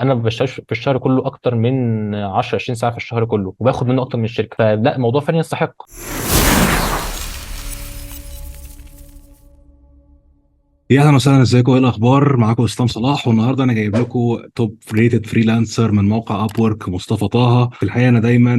انا ما بشتغلش في الشهر كله اكتر من 10 20 ساعة في الشهر كله، وباخد منه اكتر من الشركة. فلا، الموضوع فعلا يستحق. يا اهلا وسهلا، ازيكم؟ ايه الاخبار؟ معاكم اسلام صلاح، والنهارده انا جايب لكم top rated freelancer من موقع Upwork، مصطفى طه. في الحقيقة انا دايما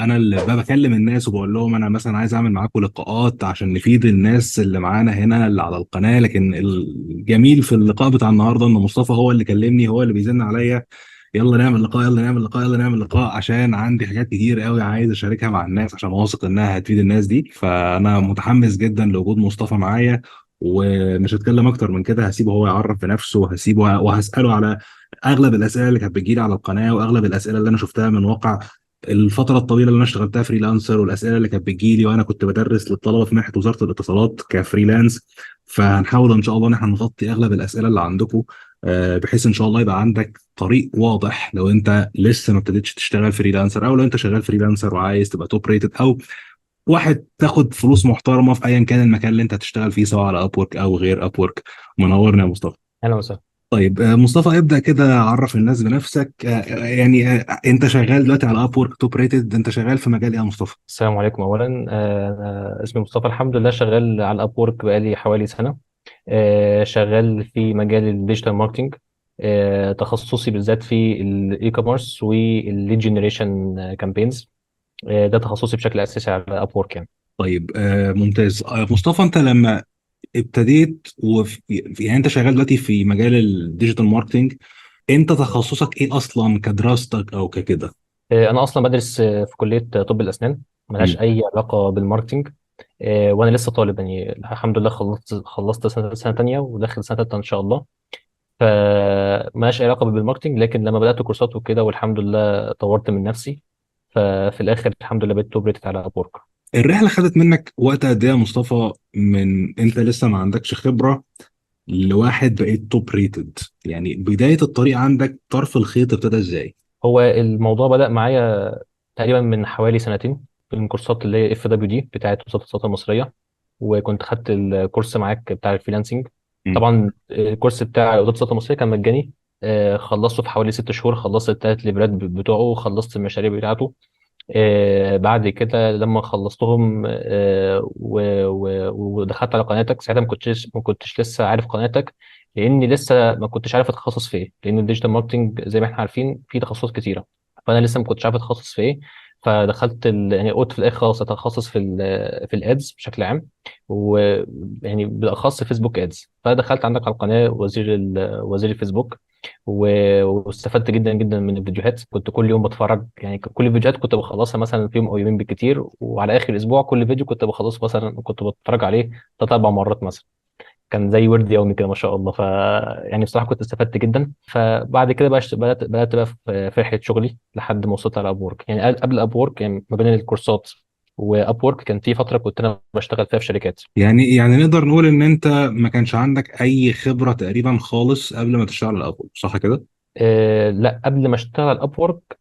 انا اللي بكلم الناس وبقول لهم انا مثلا عايز اعمل معاكم لقاءات عشان نفيد الناس اللي معانا هنا اللي على القناة، لكن الجميل في اللقاء بتاع النهارده ان مصطفى هو اللي كلمني، هو اللي بيزن عليا يلا نعمل لقاء، يلا نعمل لقاء، يلا نعمل لقاء، عشان عندي حاجات كتير قوي عايز اشاركها مع الناس عشان واثق انها هتفيد الناس دي. فانا متحمس جدا لوجود مصطفى معايا، ومش هتكلم اكتر من كده، هسيبه هو يعرف بنفسه، وهسيبه وهساله على اغلب الاسئلة اللي كانت بتجيلي على القناة، واغلب الاسئلة اللي انا شفتها من واقع الفترة الطويلة اللي انا اشتغلتها freelancer، والاسئلة اللي كانت بتجيلي وانا كنت بدرس للطلبة في منحه وزارة الاتصالات ك freelance. فهنحاول ان شاء الله ان احنا نغطي اغلب الاسئلة اللي عندكم، بحيث ان شاء الله يبقى عندك طريق واضح لو انت لسه ما ابتديتش تشتغل freelancer، او لو انت شغال freelancer وعايز تبقى top rated، او واحد تاخد فلوس محترمه في ايا كان المكان اللي انت هتشتغل فيه، سواء على Upwork او غير Upwork. منورنا يا مصطفى. اهلا وسهلا. طيب مصطفى، ابدا كده عرف الناس بنفسك. انت شغال دلوقتي على Upwork top rated، انت شغال في مجال ايه يا مصطفى؟ السلام عليكم. اولا انا اسمي مصطفى، الحمد لله شغال على Upwork بقالي حوالي سنة. شغال في مجال ال digital marketing، تخصصي بالذات في ال e-commerce وال lead generation campaigns. ده تخصصي بشكل اساسي على Upwork يعني. طيب ممتاز. مصطفى، انت لما ابتديت يعني انت شغال دلوقتي في مجال ال digital marketing، انت تخصصك ايه اصلا كدراستك او ككده؟ انا اصلا بدرس في كليه طب الاسنان، ملهاش اي علاقة بال marketing، وانا لسه طالب يعني، الحمد لله خلصت سنة ثانية وداخل سنة ثالثة ان شاء الله. فملهاش اي علاقة بال marketing، لكن لما بدات كورسات وكده والحمد لله طورت من نفسي، ففي الاخر الحمد لله بقيت top rated على Upwork. الرحلة خدت منك وقت قد ايه يا مصطفى، من انت لسه ما عندكش خبره لواحد بقيت top rated؟ يعني بداية الطريق عندك، طرف الخيط ابتدى ازاي؟ هو الموضوع بدأ معايا تقريبا من حوالي سنتين، من كورسات اللي هي FWD بتاعت وزارة الاتصالات المصرية، وكنت خدت الكورس معاك بتاع ال freelancing. طبعا الكورس بتاع وزارة الاتصالات المصرية كان مجاني، خلصته في حوالي 6 شهور، خلصت الثلاث ليفلات بتوعه وخلصت المشاريع بتاعته. بعد كده لما خلصتهم، ودخلت على قناتك، ساعتها ما كنتش لسه عارف قناتك، لاني لسه ما كنتش عارف اتخصص في ايه، لان ال digital marketing زي ما احنا عارفين في تخصصات كتيرة، فانا لسه ما كنتش عارف اتخصص في ايه. فدخلت يعني قلت في الاخر خلاص اتخصص في ال ads بشكل عام، ويعني بالاخص Facebook ads. فدخلت عندك على القناة وزير الفيسبوك، واستفدت جدا جدا من الفيديوهات. كنت كل يوم بتفرج، يعني كل الفيديوهات كنت بخلصها مثلا في يوم او يومين بالكتير، وعلى اخر اسبوع كل فيديو كنت بخلصه مثلا كنت بتفرج عليه 3-4 مرات مثلا، كان زي ورد يومي كده ما شاء الله. ف يعني بصراحة كنت استفدت جدا. فبعد كده بقى بدات بقى في رحله شغلي لحد ما وصلت على Upwork. يعني قبل Upwork، يعني ما بين الكورسات و Upwork كان في فترة كنت انا بشتغل فيها في شركات. يعني نقدر نقول ان انت ما كانش عندك اي خبره تقريبا خالص قبل ما تشتغل على Upwork، صح كده؟ لا، قبل ما اشتغل على Upwork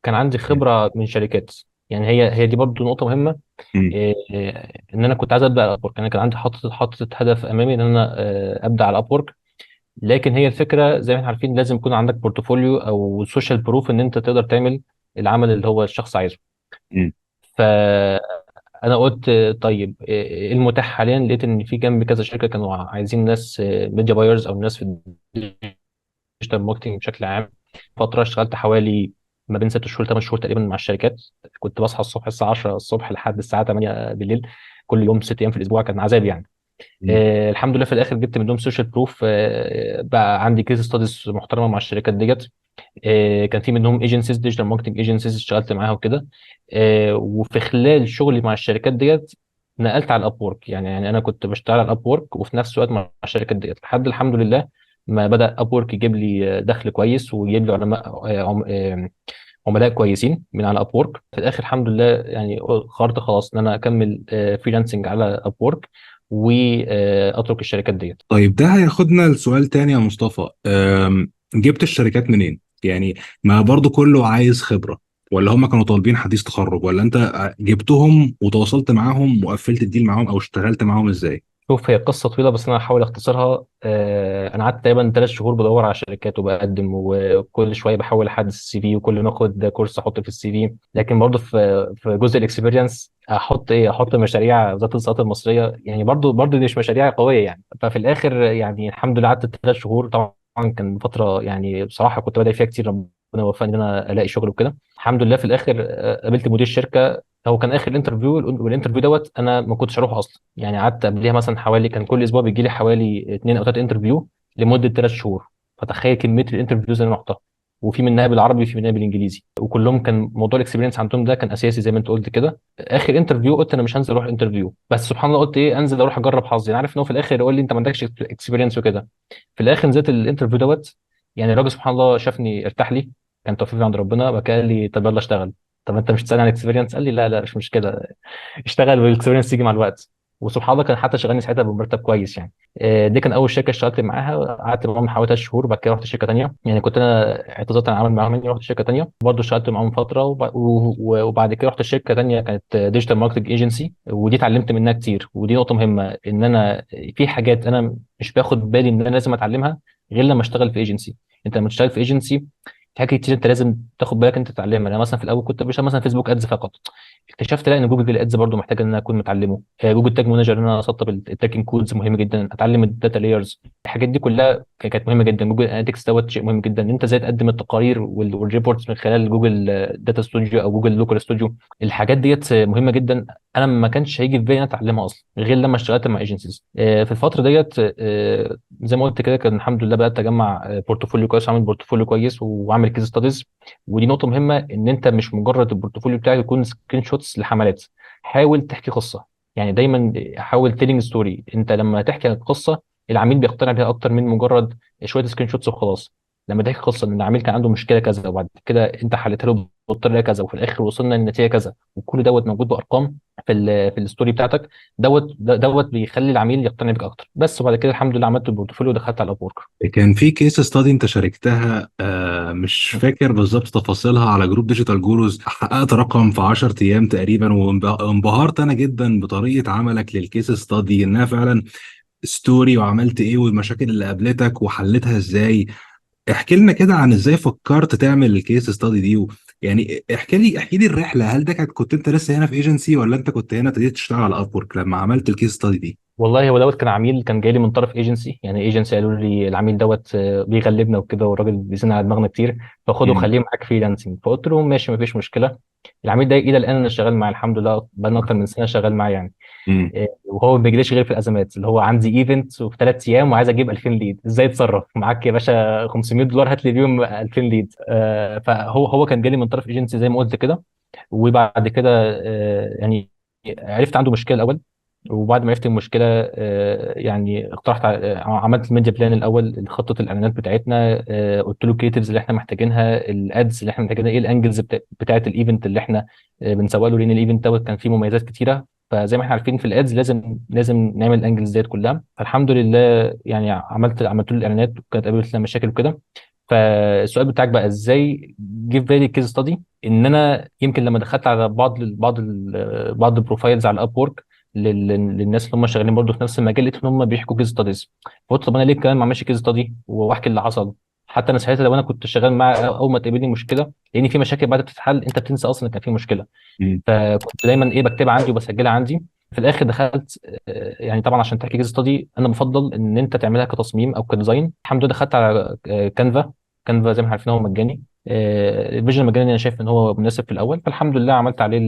كان عندي خبره من شركات. يعني هي دي برضو نقطة مهمة. ان انا كنت عايز ابدا على Upwork، انا كان عندي حاطط هدف امامي ان انا ابدا على Upwork، لكن هي الفكرة زي ما احنا عارفين لازم يكون عندك portfolio او social proof ان انت تقدر تعمل العمل اللي هو الشخص عايزه. فانا قلت طيب ايه المتاح حاليا؟ لقيت ان في جنب كذا شركة كانوا عايزين ناس media buyers او ناس في ال digital marketing بشكل عام. فترة اشتغلت حوالي ما بين 6 شهور 8 شهور تقريبا مع الشركات. كنت بصحى الصبح الساعة 10 الصبح لحد الساعة 8 بالليل، كل يوم 6 ايام في الاسبوع، كان عذاب يعني. الحمد لله في الاخر جبت منهم social proof، بقى عندي case studies محترمه مع الشركات ديت. كان في منهم agencies، digital marketing agencies، اشتغلت معاها وكده. وفي خلال شغلي مع الشركات ديت نقلت على ال Upwork. يعني انا كنت بشتغل على ال Upwork وفي نفس الوقت مع الشركات ديت، لحد الحمد لله ما بدا Upwork يجيب لي دخل كويس ويجيب لي عملاء كويسين من على Upwork. في الاخر الحمد لله يعني قررت خلاص ان انا اكمل freelancing على Upwork واترك الشركات ديت. طيب ده هياخدنا لسؤال تاني يا مصطفى. جبت الشركات منين؟ يعني ما برضو كله عايز خبرة، ولا هم كانوا طالبين حديث تخرج، ولا انت جبتهم وتواصلت معاهم وقفلت ال deal معاهم او اشتغلت معاهم ازاي؟ شوف، هي قصة طويلة بس انا هحاول اختصرها. انا قعدت تقريبا 3 شهور بدور على شركات وبقدم، وكل شوية بحاول احدث ال CV، وكل ما اخد course احط في ال CV، لكن برضه في جزء ال experience احط ايه؟ احط مشاريع وزارة الاتصالات المصرية، يعني برضه دي مش مشاريع قوية يعني. ففي الاخر يعني الحمد لله قعدت 3 شهور، طبعا كان فترة يعني بصراحة كنت بادئ فيها كتير، ربنا وفقني ان انا الاقي شغل وكده. الحمد لله في الاخر قابلت مدير الشركة، هو كان اخر interview، وال interview دوت انا ما كنتش اروح اصلا يعني. قعدت قبليها مثلا حوالي، كان كل اسبوع بيجي لي حوالي 2 او 3 interview لمدة 3 شهور، فتخيل كمية ال interviews اللي انا رحتها، وفي منها بالعربي وفي منها بالانجليزي، وكلهم كان موضوع ال experience عندهم ده كان اساسي زي ما انت قلت كده. اخر interview قلت انا مش هنزل اروح interview، بس سبحان الله قلت ايه، انزل اروح اجرب حظي، انا عارف ان هو في الاخر يقول لي انت ما عندكش experience وكده. في الاخر نزلت ال interview دوت، يعني الراجل سبحان الله شافني ارتاح لي، كان توفيق من عند ربنا، وقال لي طب يلا اشتغل. طب انت مش تسالني عن experience؟ قال لي لا لا مش مشكلة، اشتغل وال experience تيجي مع الوقت. وسبحان الله كان حتى شغالني ساعتها بمرتب كويس يعني. دي كان اول شركة اشتغلت معاها، قعدت معاهم حوالي 3 شهور. بعد كده رحت شركة ثانية، يعني كنت انا اعتذرت عن العمل معاهم يعني، رحت شركة ثانية برضه اشتغلت معاهم فترة، وبعد كده رحت شركة ثانية كانت digital marketing agency، ودي اتعلمت منها كتير. ودي نقطة مهمة، ان انا في حاجات انا مش باخد بالي ان انا لازم اتعلمها غير لما اشتغل في ايجنسي. انت لما تشتغل في ايجنسي في حاجات كتير انت لازم تاخد بالك انت تتعلمها. انا مثلا في الاول كنت بشتغل مثلا Facebook Ads فقط، اكتشفت لا ان Google Ads برضو محتاج ان انا اكون متعلمة، Google Tag Manager ان انا اسطب ال tracking codes مهم جدا، اتعلم ال data layers، الحاجات دي كلها كانت مهمة جدا. Google Analytics دوت شيء مهم جدا، ان انت ازاي تقدم التقارير وال reports من خلال Google Data Studio او Google Looker Studio، الحاجات ديت مهمة جدا. انا ما كانش هيجي في بالي ان انا اتعلمها اصلا غير لما اشتغلت مع agencies. في الفترة ديت زي ما قلت كده، كان الحمد لله بدات اجمع portfolio كويس، واعمل portfolio كويس، واعمل case studies. ودي نقطة مهمة، ان انت مش مجرد ال portfolio بتاعك يكون screenshots لحملات، حاول تحكي قصة يعني، دايما حاول telling story. انت لما تحكي قصة العميل بيقتنع بيها اكتر من مجرد شوية screenshots وخلاص. لما تحكي قصة ان العميل كان عنده مشكلة كذا، وبعد كده انت حلتها له بالطريقة كذا، وفي الاخر وصلنا للنتيجة كذا، وكل دوت موجود بارقام في ال story بتاعتك، دوت بيخلي العميل يقتنع بيك اكتر. بس وبعد كده الحمد لله عملت ال portfolio ودخلت على Upwork. كان في case study انت شاركتها، مش فاكر بالظبط تفاصيلها، على group Digital Gurus، حققت رقم في 10 ايام تقريبا، وانبهرت انا جدا بطريقة عملك لل case study، انها فعلا story، وعملت ايه والمشاكل اللي قابلتك وحلتها ازاي. احكي لنا كده عن ازاي فكرت تعمل ال case study دي، يعني احكي لي الرحلة. هل ده كنت انت لسه هنا في ايجنسي، ولا انت كنت هنا ابتديت تشتغل على Upwork لما عملت ال case study دي؟ والله هو دوت كان عميل كان جاي لي من طرف ايجنسي، يعني ايجنسي قالوا لي العميل دوت بيغلبنا وكده، والراجل بيزن على دماغنا كتير، فخده خليه معاك freelancing. فقلت لهم ماشي مفيش مشكلة. العميل ده الى الان انا شغال معاه الحمد لله، بقالنا اكتر من سنة شغال معاه يعني. وهو ما بيجريش غير في الازمات، اللي هو عندي event وفي 3 ايام وعايز اجيب 2000 lead، ازاي اتصرف معاك يا باشا؟ $500 هات لي بيهم 2000 lead. فهو كان جالي من طرف ايجنسي زي ما قلت كده. وبعد كده يعني عرفت عنده مشكلة الاول، وبعد ما عرفت المشكلة يعني اقترحت عملت ال media plan الاول، خطه الاعلانات بتاعتنا، قلت له ال creatives اللي احنا محتاجينها، ال ads اللي احنا محتاجينها، ايه ال angles بتاعه ال event اللي احنا بنسوق له، لان ال event دوت كان فيه مميزات كتيرة، فزي ما احنا عارفين في ال ads لازم نعمل ال angles ديت كلها. فالحمد لله يعني عملت له الاعلانات، وكانت قابلت لنا مشاكل وكده. فالسؤال بتاعك بقى ازاي جه في بالي ال case study، ان انا يمكن لما دخلت على بعض ال profiles على Upwork للناس اللي هم شغالين برضه في نفس المجال، لقيت ان هم بيحكوا case studies. فقلت طب انا ليه كمان ما اعملش case study واحكي اللي حصل؟ حتى انا ساعتها لو انا كنت شغال مع اول ما تقابلني مشكلة، لان في مشاكل بعد بتتحل انت بتنسى اصلا كان في مشكلة. فكنت دايما ايه بكتبها عندي وبسجلها عندي. في الاخر دخلت يعني طبعا عشان تحكي case study انا بفضل ان انت تعملها كتصميم او ك design. الحمد لله دخلت على Canva زي ما احنا عارفين هو مجاني، ال version المجاني انا شايف ان هو مناسب في الاول. فالحمد لله عملت عليه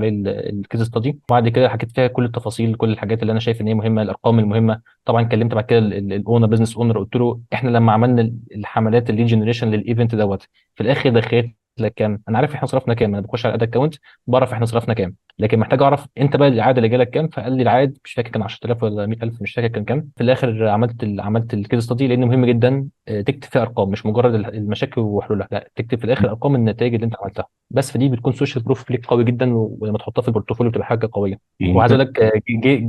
ال case study، وبعد كده حكيت فيها كل التفاصيل، كل الحاجات اللي انا شايف ان هي مهمة، الارقام المهمة. طبعا كلمت بعد كده ال owner، business owner، قلت له احنا لما عملنا الحملات ال lead generation لل event دوت في الاخر دخلت لك كام؟ انا عارف احنا صرفنا كام، انا بخش على ال ad account بعرف احنا صرفنا كام، لكن محتاج اعرف انت بقى العائد اللي جالك كام. فقال لي العائد مش فاكر كان 10000 ولا 100000، مش فاكر كان كام. في الاخر عملت ال case study، لان مهم جدا تكتب فيها ارقام، مش مجرد المشاكل وحلولها، لا تكتب في الاخر ارقام النتائج اللي انت عملتها بس. فدي بتكون social proof ليك قوي جدا، ولما تحطها في ال portfolio بتبقى حاجة قوية. وعايز اقول لك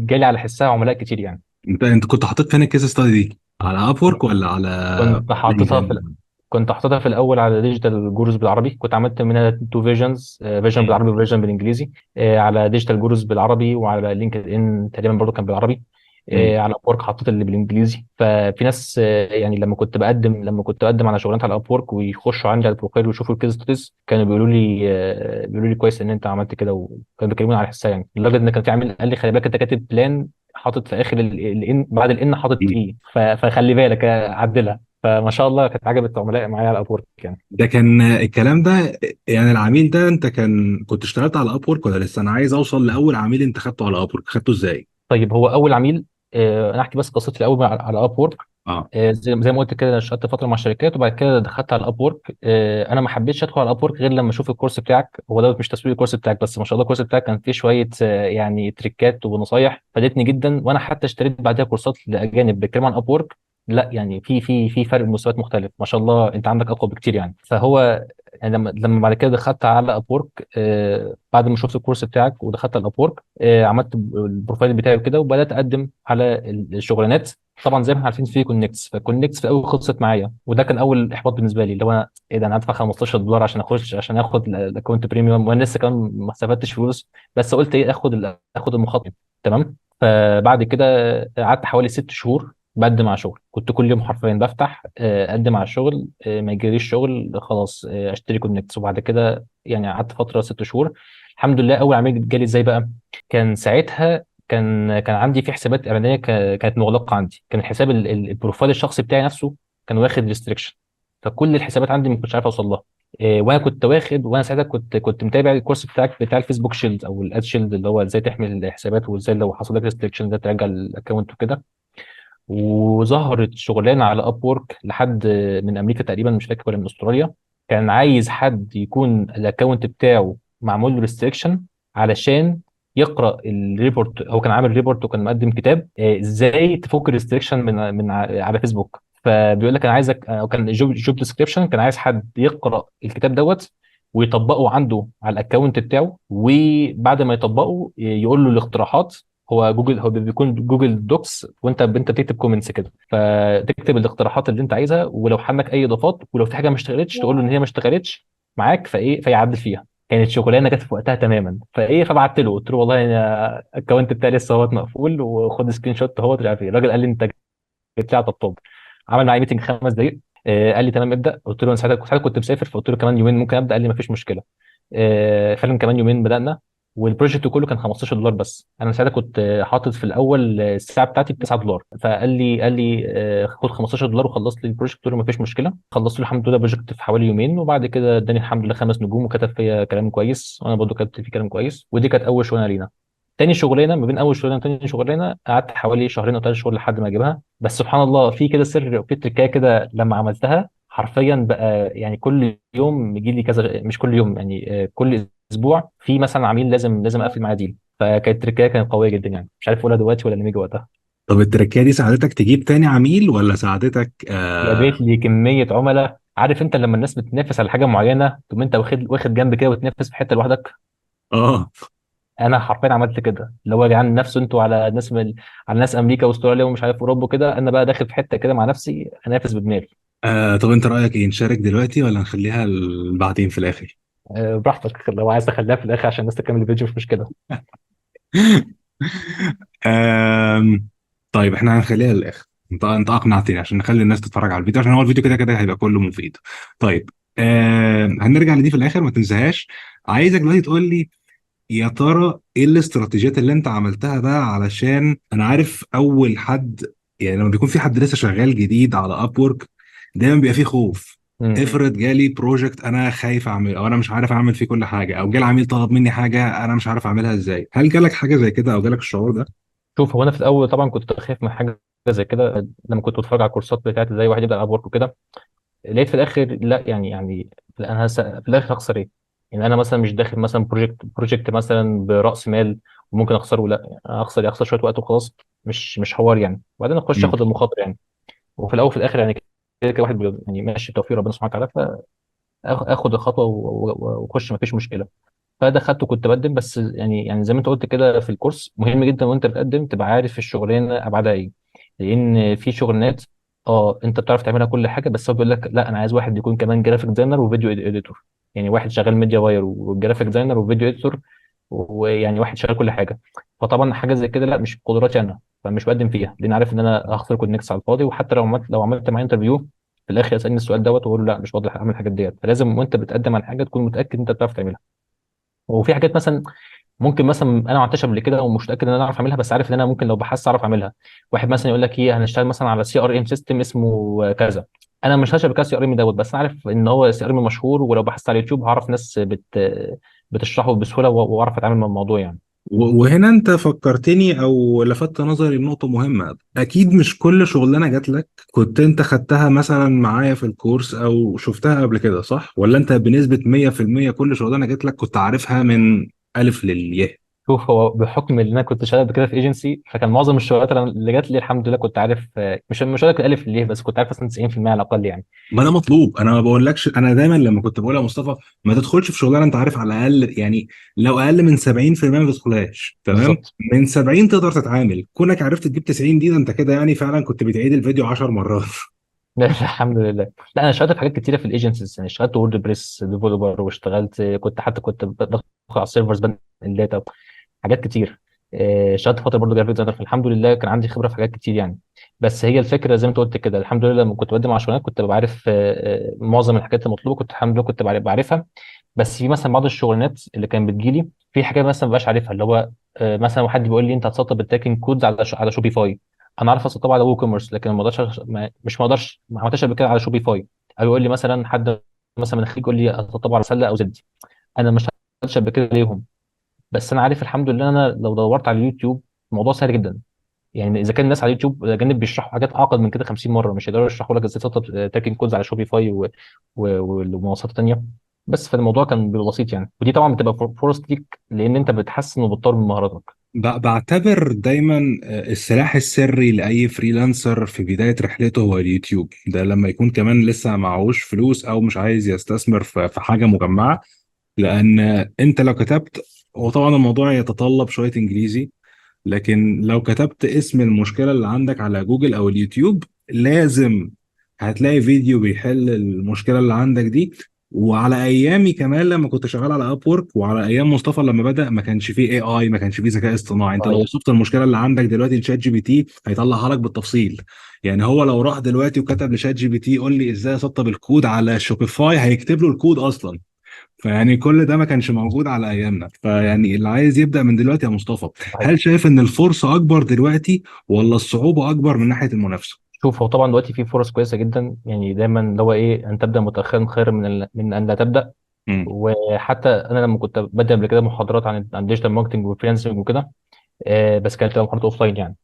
جالي على حسها عملاء كتير يعني. انت كنت حاطط فين ال case study دي؟ على Upwork ولا على كنت حاططها في الاول على Digital Gurus بالعربي، كنت عملت منها two versions، version بالعربي و version بالانجليزي، على Digital Gurus بالعربي وعلى LinkedIn تقريبا برضو كان بالعربي. مم. على Upwork حطيت اللي بالانجليزي. ففي ناس يعني لما كنت بقدم على شغلانات على Upwork ويخشوا عندي على ال profile ويشوفوا ال case studies، كانوا بيقولوا لي كويس ان انت عملت كده، وكانوا بيكلموني على حسها يعني. لدرجة ان كان في عميل قال لي خلي بالك انت كاتب plan، حاطط في اخر ال N، بعد ال N حاطط E، فخلي بالك عدلها. فما شاء الله كانت عجبت عملاء معايا على Upwork يعني. ده كان الكلام ده، يعني العميل ده انت كنت اشتغلت على Upwork ولا لسه؟ انا عايز اوصل لاول عميل انت خدته على Upwork، خدته ازاي؟ طيب هو اول عميل، انا احكي بس قصتي الاول على Upwork. اه. زي ما قلت كده، انا اشتغلت فترة مع شركات وبعد كده دخلت على Upwork. انا ما حبيتش ادخل على Upwork غير لما اشوف الكورس بتاعك. هو ده مش تسويق الكورس بتاعك، بس ما شاء الله الكورس بتاعك كان فيه شوية يعني تريكات ونصايح فادتني جدا، وانا حتى اشتريت بعدها كورسات لاجانب بيتكلموا عن Upwork. لا يعني في فرق مستويات مختلف، ما شاء الله انت عندك اقوى بكتير يعني. فهو يعني لما بعد كده دخلت على Upwork، بعد ما شفت الكورس بتاعك ودخلت على Upwork، عملت ال profile بتاعي وكده، وبدات اقدم على الشغلانات. طبعا زي ما احنا عارفين في connects، فال connects في الاول خلصت معايا، وده كان اول احباط بالنسبة لي، اللي هو انا ايه ده، انا هدفع $15 عشان اخش، عشان اخد ال account premium، وانا لسه كمان ما استفدتش فلوس. بس قلت ايه، اخد المخاطره. تمام. فبعد كده قعدت حوالي 6 شهور بقدم على شغل، كنت كل يوم حرفيا بفتح اقدم على الشغل، ما يجريش شغل، خلاص اشتري connects. وبعد كده يعني قعدت فترة 6 شهور. الحمد لله اول عميل جالي ازاي بقى؟ كان ساعتها كان عندي في حسابات اعلانية كانت مغلقة عندي، كان الحساب ال profile الشخصي بتاعي نفسه كان واخد restriction، فكل الحسابات عندي ما كنتش عارف اوصل لها. وانا كنت واخد، وانا ساعتها كنت متابع الكورس بتاعك بتاع ال Facebook Shield او ال Ad Shield، اللي هو ازاي تحمي الحسابات، وازاي لو حصل لك restriction ده ترجع ال account وكده. وظهرت شغلانة على Upwork لحد من امريكا تقريبا، مش فاكر ولا من استراليا، كان عايز حد يكون ال account بتاعه معمول له restriction علشان يقرا ال report. هو كان عامل report وكان مقدم كتاب ازاي تفك ال restriction من على فيسبوك. فبيقول لك انا عايزك، او كان job description، كان عايز حد يقرا الكتاب دوت ويطبقه عنده على ال account بتاعه، وبعد ما يطبقه يقول له الاقتراحات. هو جوجل، هو بيكون Google Docs، وانت بتكتب comments كده، فتكتب الاقتراحات اللي انت عايزها، ولو عندك اي اضافات، ولو في حاجة ما اشتغلتش تقول له ان هي ما اشتغلتش معاك، فايه فيعدل فيها. كانت شغلانة جت في وقتها تماما. فايه، فبعت له قلت له والله انا ال account بتاعي لسه اهوت مقفول، وخد screenshot اهوت مش عارف ايه. الراجل قال لي انت جبت لي على الطبطاب. عمل معايا meeting 5 دقائق، قال لي تمام ابدا. قلت له انا ساعتها كنت مسافر، فقلت له كمان يومين ممكن ابدا. قال لي ما فيش مشكله. فعلا كمان يومين بدانا، وال project كله كان $15 بس. انا ساعتها كنت حاطط في الاول الساعة بتاعتي ب $9، فقال لي خد $15 وخلص لي ال project. قلت له ما فيش مشكله. خلصت له الحمد لله project في حوالي يومين، وبعد كده اداني الحمد لله 5 نجوم، وكتب فيا كلام كويس، وانا برضه كتبت فيه كلام كويس. ودي كانت اول شغلانة لينا. تاني شغلانه، ما بين اول شغلانة وتاني شغلانة قعدت حوالي شهرين او 3 شهور لحد ما اجيبها. بس سبحان الله في كده سر وفي تركايه كده لما عملتها، حرفيا بقى يعني كل يوم يجي لي كذا، مش كل يوم يعني، كل اسبوع في مثلا عميل لازم اقفل معاه deal. فكانت تركايه كانت قوية جدا يعني، مش عارف اقولها دلوقتي ولا لما يجي وقتها. طب التركية دي ساعدتك تجيب تاني عميل ولا ساعدتك؟ جابت لي كمية عملاء. عارف انت لما الناس بتنافس على حاجة معينه، تقوم انت واخد جنب كده وتنافس في حتة لوحدك. اه. انا حرفيا عملت كده، اللي هو يا جدعان نفسه انتوا على ناس من على ناس امريكا واستراليا ومش عارف اوروبا وكده، انا بقى داخل في حتة كده مع نفسي انافس بدماغي. طب انت رأيك ايه، نشارك دلوقتي ولا نخليها بعدين في الاخر؟ براحتك، لو عايز تخليها في الاخر عشان الناس تكمل الفيديو مش مشكله. طيب احنا هنخليها للاخر. انت اقنعتني عشان نخلي الناس تتفرج على الفيديو، عشان هو الفيديو كده كده هيبقى كله مفيد. طيب هنرجع لدي في الاخر، ما تنساهاش. عايزك دلوقتي تقول لي يا ترى ايه الاستراتيجيات اللي انت عملتها بقى، علشان انا عارف اول حد، يعني لما بيكون في حد لسه شغال جديد على Upwork دايما بيبقى فيه خوف. افرض جالي project انا خايف اعمله، او انا مش عارف اعمل فيه كل حاجه، او جالي عميل طلب مني حاجة انا مش عارف اعملها ازاي. هل جالك حاجة زي كده او جالك الشعور ده؟ شوف، هو انا في الاول طبعا كنت خايف من حاجة زي كده لما كنت بتفرج على الكورسات بتاعت ازاي واحد يبدا Upwork وكده. لقيت في الاخر لا، يعني انا في الاخر هخسر ايه؟ يعني انا مثلا مش داخل مثلا project مثلا براس مال وممكن اخسره، لا اخسر إيه؟ اخسر شوية وقت وخلاص، مش حوار يعني. وبعدين اخش اخد المخاطرة يعني. وفي الاول وفي الاخر يعني كده كده واحد يعني ماشي بتوفيق ربنا سبحانه وتعالى، فاخد الخطوة واخش، ما فيش مشكله. فدخلت وكنت بقدم، بس يعني زي ما انت قلت كده في الكورس، مهم جدا وانت بتقدم تبقى عارف الشغلانة ابعادها ايه. لان في شغلانات انت بتعرف تعملها كل حاجه، بس هو بيقول لك لا انا عايز واحد يكون كمان graphic designer و video editor، يعني واحد شغال media buyer و graphic designer و video editor. ويعني واحد شغال كل حاجة. فطبعا حاجة زي كده لا، مش بقدراتي انا، فمش بقدم فيها، لان عارف ان انا هخسر Codnex على الفاضي. وحتى لو عملت معاه interview في الاخر يسالني السؤال دوت، واقول له لا مش بقدر اعمل الحاجات ديت. فلازم وانت بتقدم على حاجة تكون متاكد انت بتعرف تعملها. وفي حاجات مثلا ممكن مثلا انا ما عملتهاش قبل كده ومش متاكد ان انا اعرف اعملها، بس عارف ان انا ممكن لو بحثت اعرف اعملها. واحد مثلا يقول لك ايه، هنشتغل مثلا على CRM system اسمه كذا، انا مش هشتغل بكذا CRM دوت، بس انا عارف ان هو CRM مشهور، ولو بحثت على اليوتيوب هعرف ناس بتشرحه بسهولة واعرف اتعامل مع الموضوع يعني. وهنا انت فكرتني او لفت نظري لنقطة مهمة. اكيد مش كل شغلانة جات لك كنت انت خدتها مثلا معايا في الكورس او شفتها قبل كده، صح؟ ولا انت بنسبة 100% كل شغلانة جات لك كنت عارفها من الف للياء؟ شوف، هو بحكم ان انا كنت شغال قبل كده في ايجنسي، فكان معظم الشغلات اللي جات لي الحمد لله كنت عارف، مش هقول لك الالف ليه، بس كنت عارف مثلا 90% على الاقل يعني. ما ده مطلوب. انا ما بقولكش، انا دايما لما كنت بقول يا مصطفى ما تدخلش في شغلانة انت عارف على الاقل، يعني لو اقل من 70% ما تدخلهاش، تمام؟ بالظبط. من 70 تقدر تتعامل، كونك عرفت تجيب 90 دي ده انت كده يعني فعلا كنت بتعيد الفيديو 10 مرات. لا الحمد لله. لا انا اشتغلت في حاجات كتيرة في ال agencies يعني، اشتغلت WordPress developer، واشتغلت كنت حتى كنت بدخل على ال servers بنقل data، حاجات كتير. اشتغلت فترة برضه graphic designer، فالحمد لله كان عندي خبره في حاجات كتير يعني. بس هي الفكرة زي ما انت قلت كده، الحمد لله لما كنت بقدم على شغلانات كنت ببقى عارف معظم الحاجات المطلوبه، كنت الحمد لله كنت بعرفها. بس في مثلا بعض الشغلانات اللي كانت بتجيلي في حاجات مثلا ما بقاش عارفها، اللي هو مثلا واحد بيقول لي انت هتسطب ال tracking codes على Shopify، انا عارف اسطبها على WooCommerce، لكن ما اقدرش، مش ما اقدرش، ما عملتهاش قبل كده على Shopify. او يقول لي مثلا حد مثلا من الخليج يقول لي هتسطبها على سله او زد، انا ما اشتغلتش قبل كده ليهم، بس انا عارف الحمد لله انا لو دورت على اليوتيوب الموضوع سهل جدا يعني. اذا كان الناس على اليوتيوب الاجانب بيشرحوا حاجات اعقد من كده 50 مرة، مش هيقدروا يشرحوا لك ازاي تسطب tracking codes على Shopify والمنصات الثانية. بس فالموضوع كان بيبقى بسيط يعني، ودي طبعا بتبقى فرص ليك لان انت بتحسن وبتطور من مهاراتك. بعتبر دايما السلاح السري لأي freelancer في بداية رحلته هو اليوتيوب ده، لما يكون كمان لسه معهوش فلوس أو مش عايز يستثمر في حاجة مجمعة. لأن أنت لو كتبت، وطبعا الموضوع يتطلب شوية إنجليزي، لكن لو كتبت اسم المشكلة اللي عندك على جوجل أو اليوتيوب لازم هتلاقي فيديو بيحل المشكلة اللي عندك دي. وعلى ايامي كمان لما كنت شغال على Upwork، وعلى ايام مصطفى لما بدأ، ما كانش فيه AI، ما كانش فيه ذكاء اصطناعي. انت لو وصفت المشكلة اللي عندك دلوقتي ل ChatGPT هيطلعها لك بالتفصيل. يعني هو لو راح دلوقتي وكتب ل ChatGPT قول لي ازاي اسطب الكود على Shopify هيكتب له الكود اصلا. فيعني كل ده ما كانش موجود على ايامنا. فيعني اللي عايز يبدأ من دلوقتي يا مصطفى، هل شايف ان الفرصة اكبر دلوقتي ولا الصعوبة اكبر من ناحية المنافسة؟ شوف، هو طبعا دلوقتي في فرص كويسة جدا يعني، دايما اللي هو ايه، ان تبدا متاخرا خير من ان لا تبدا. وحتى انا لما كنت بدي قبل كده محاضرات عن digital marketing و freelancing وكده، بس كانت تبقى محاضرات offline يعني،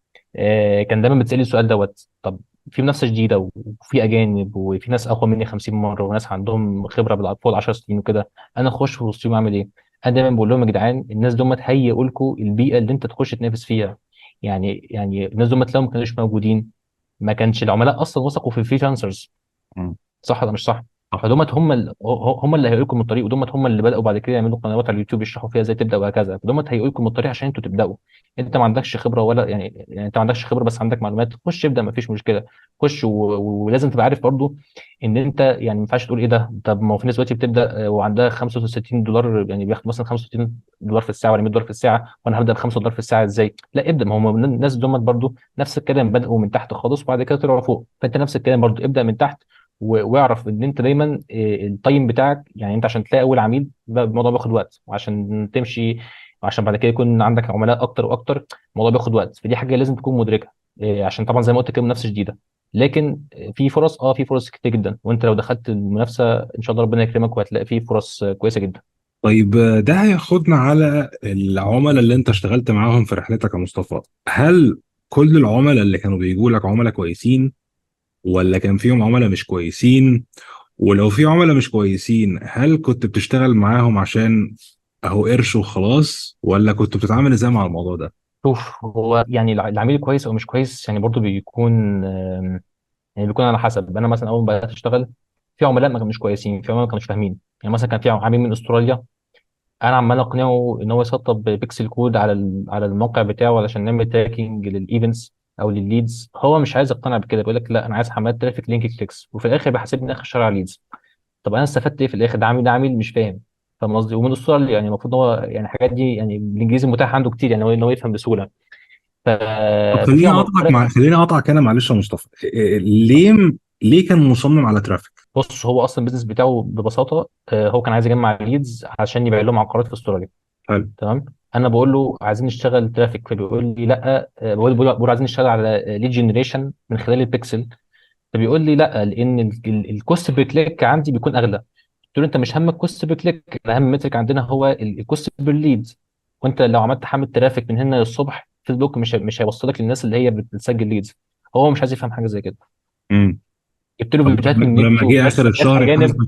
كان دايما بتسالي السؤال دوت، طب في منافسه شديدة وفي اجانب وفي ناس اقوى مني 50 مرة وناس عندهم خبره فوق ال 10 سنين وكده، انا اخش في وسطهم اعمل ايه؟ انا دايما بقول لهم يا جدعان، الناس دول هيئوا لكم البيئة اللي انت تخش تنافس فيها. يعني الناس دول لو ما كانوش موجودين ما كانش العملاء اصلا وثقوا في ال freelancers. صح ولا مش صح؟ فدومت هم اللي هيقولوا لكم الطريق، ودومت هم اللي بداوا بعد كده يعملوا قنوات على اليوتيوب يشرحوا فيها ازاي تبدا وهكذا. فدومت هيقولوا لكم الطريق عشان انتوا تبداوا. انت ما عندكش خبره ولا يعني انت ما عندكش خبره بس عندك معلومات، خش ابدا ما فيش مشكلة، خش ولازم تبقى عارف برضو ان انت يعني ما ينفعش تقول ايه ده، طب ما هو في ناس دلوقتي بتبدا وعندها $65، يعني بياخد مثلا $65 في الساعة ولا $100 في الساعة، وانا هبدا ب $5 في الساعة ازاي؟ لا ابدا، ما هم الناس دومت برضو نفس الكلام، بداوا من تحت خالص وبعد كده طلعوا فوق. فانت نفس الكلام برضو، ابدا من تحت واعرف ان انت دايما ال time بتاعك، يعني انت عشان تلاقي اول عميل الموضوع بياخد وقت، وعشان تمشي وعشان بعد كده يكون عندك عملاء اكتر واكتر الموضوع بياخد وقت. فدي حاجة لازم تكون مدركها، عشان طبعا زي ما قلت كده منافسه شديدة، لكن في فرص، في فرص كتير جدا، وانت لو دخلت المنافسة ان شاء الله ربنا يكرمك وهتلاقي فيه فرص كويسة جدا. طيب ده هياخدنا على العملاء اللي انت اشتغلت معاهم في رحلتك يا مصطفى. هل كل العملاء اللي كانوا بيجوا لك عملاء كويسين ولا كان فيهم عملاء مش كويسين؟ ولو في عملاء مش كويسين هل كنت بتشتغل معاهم عشان اهو قرش وخلاص، ولا كنت بتتعامل ازاي مع الموضوع ده؟ شوف، هو يعني العميل كويس او مش كويس يعني برضو بيكون، يعني بيكون على حسب. انا مثلا اول ما بدات اشتغل في عملاء ما كانوش كويسين، في عملاء ما كانوش فاهمين. يعني مثلا كان في عميل من استراليا انا عمال اقنعه ان هو يسطب pixel code على الموقع بتاعه علشان نعمل tracking لل events او للل leads، هو مش عايز يقتنع بكده، بيقول لك لا انا عايز حملات traffic link clicks، وفي الاخر بيحاسبني اخر الشهر على leads. طب انا استفدت ايه في الاخر؟ ده عميل مش فاهم. فاهم قصدي؟ ومن استراليا، يعني المفروض هو يعني الحاجات دي يعني الانجليزي متاح عنده كتير، يعني هو ان هو يفهم بسهولة. طب ففي خليني اقطعك عملاء. خليني اقطعك انا، معلش يا مصطفى. ليه ليه كان مصمم على traffic؟ بص، هو اصلا ال business بتاعه ببساطة هو كان عايز يجمع leads عشان يبيع لهم عقارات في استراليا. حلو. تمام. انا بقول له عايزين نشتغل traffic، فبيقول لي لا. بقول عايزين نشتغل على lead generation من خلال البيكسل، فبيقول لي لا، لان ال cost per click عندي بيكون اغلى. قلت له انت مش همك cost per click، اهم metric عندنا هو ال cost per lead. وانت لو عملت حمله traffic من هنا للصبح، فيسبوك مش هيوصلك للناس اللي هي بتسجل leads. هو مش عايز يفهم حاجة زي كده. امم. جبت له طب فيديوهات من ولما النت جه وناس اخر ناس الشهر اجانب يحاسبك؟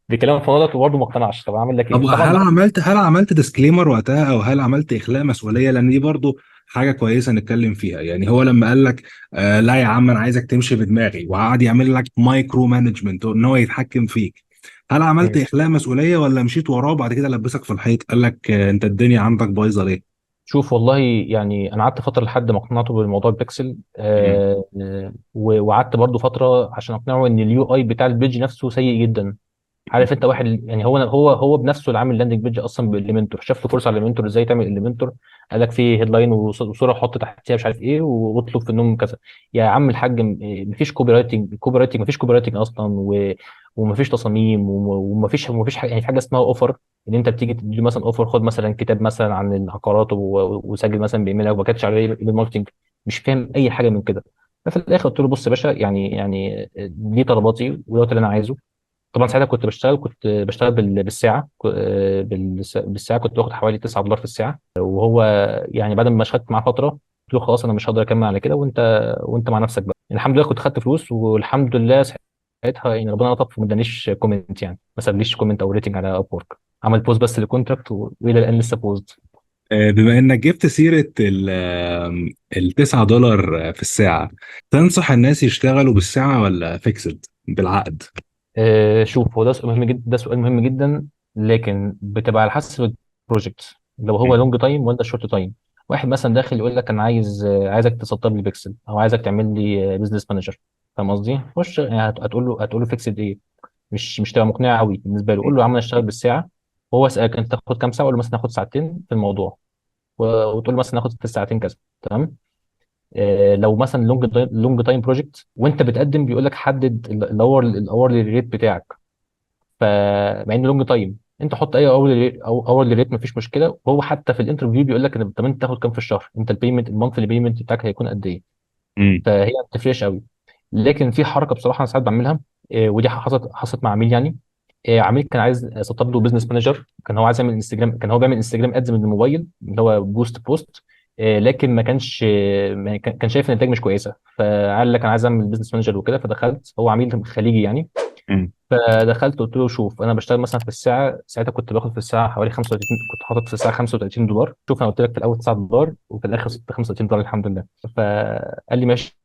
بيكلموا في الموضوع ده وبرضه ما اقتنعش. طب اعمل لك طب ايه هل طبعا. عملت هل عملت disclaimer وقتها، او هل عملت اخلاء مسؤوليه؟ لان دي برضو حاجة كويسة نتكلم فيها. يعني هو لما قال لك آه لا يا عم انا عايزك تمشي بدماغي، وقعد يعمل لك micro management ان هو يتحكم فيك، هل عملت مم. اخلاء مسؤولية ولا مشيت وراه وبعد كده لبسك في الحيط قال لك آه انت الدنيا عندك بايظة ليه؟ شوف والله، يعني انا قعدت فترة لحد ما اقنعته بالموضوع البكسل، مم. وقعدت برضه فترة عشان اقنعه ان ال UI بتاع ال page نفسه سيء جدا. عارف انت واحد يعني هو بنفسه اللي عامل landing page اصلا ب Elementor، شاف له course على Elementor ازاي تعمل Elementor. قال لك فيه headline وصوره حط تحتها مش عارف ايه، واطلب في النوم كذا. يا عم الحاج، مفيش كوبي رايتنج، كوبي رايتنج مفيش copywriting اصلا، ومفيش تصاميم، ومفيش حاجه، يعني في حاجة اسمها offer، ان انت بتيجي تدي مثلا offer، خد مثلا كتاب مثلا عن العقارات وسجل مثلا بايميلك، وما كانتش عليه email marketing. مش فاهم اي حاجة من كده. ففي الاخر قلت له بص يا باشا، يعني دي طلباتي ودوت اللي انا عايزه. طبعا ساعتها كنت بشتغل بالساعه، بالساعة كنت باخد حوالي 9 دولار في الساعه. وهو يعني بعد ما اشتغلت معاه فترة قلت له خلاص انا مش هقدر اكمل على كده، وانت مع نفسك بقى. الحمد لله كنت خدت فلوس، والحمد لله ساعتها يعني ربنا لطف وما ادانيش comment، يعني ما سابليش comment او rating على اب وورك. عمل pause بس لل contract، والى الان لسه paused. بما انك جبت سيرة ال 9 دولار في الساعة، تنصح الناس يشتغلوا بالساعة ولا fixed بالعقد؟ شوف، هو ده سؤال مهم جدا، ده سؤال مهم جدا. لكن بتبقى على حسب ال project، لو هو long time ولا short time. واحد مثلا داخل يقول لك انا عايز عايزك تسطب لي بيكسل، او عايزك تعمل لي business manager، فاهم قصدي؟ خش يعني هتقول له fixed ايه؟ مش تبقى مقنعة قوي بالنسبة له. قول له يا عم انا اشتغل بالساعه، وهو سالك انت تاخد كام ساعه، قول له مثلا اخد ساعتين في الموضوع، وتقول له مثلا اخد في الساعتين كذا. تمام. لو مثلا long time project وانت بتقدم بيقول لك حدد الاور ريت بتاعك. فمع انه long time، انت حط اي hourly rate مفيش مشكله. وهو حتى في ال interview بيقول لك ان طب انت تاخد كام في الشهر، انت ال payment ال monthly payment بتاعك هيكون قد ايه. امم. فهي ما بتفرقش قوي. لكن في حركة بصراحة انا ساعات بعملها، ودي حصلت مع عميل يعني. عميل كان عايز اسطب له business manager، كان هو عايز يعمل انستجرام، كان هو بيعمل انستجرام ads من الموبايل اللي هو boost post، لكن ما كانش ما كان كان شايف النتائج مش كويسه، فقال لك انا عايز اعمل business manager وكده. فدخلت، هو عميل خليجي يعني. امم. فدخلت قلت له شوف، انا بشتغل مثلا في الساعه، ساعتها كنت باخد في الساعة حوالي 35، كنت حاطط في الساعة 35 دولار. شوف انا قلت لك في الاول 9 دولار، وفي الاخر 35 دولار، الحمد لله. فقال لي ماشي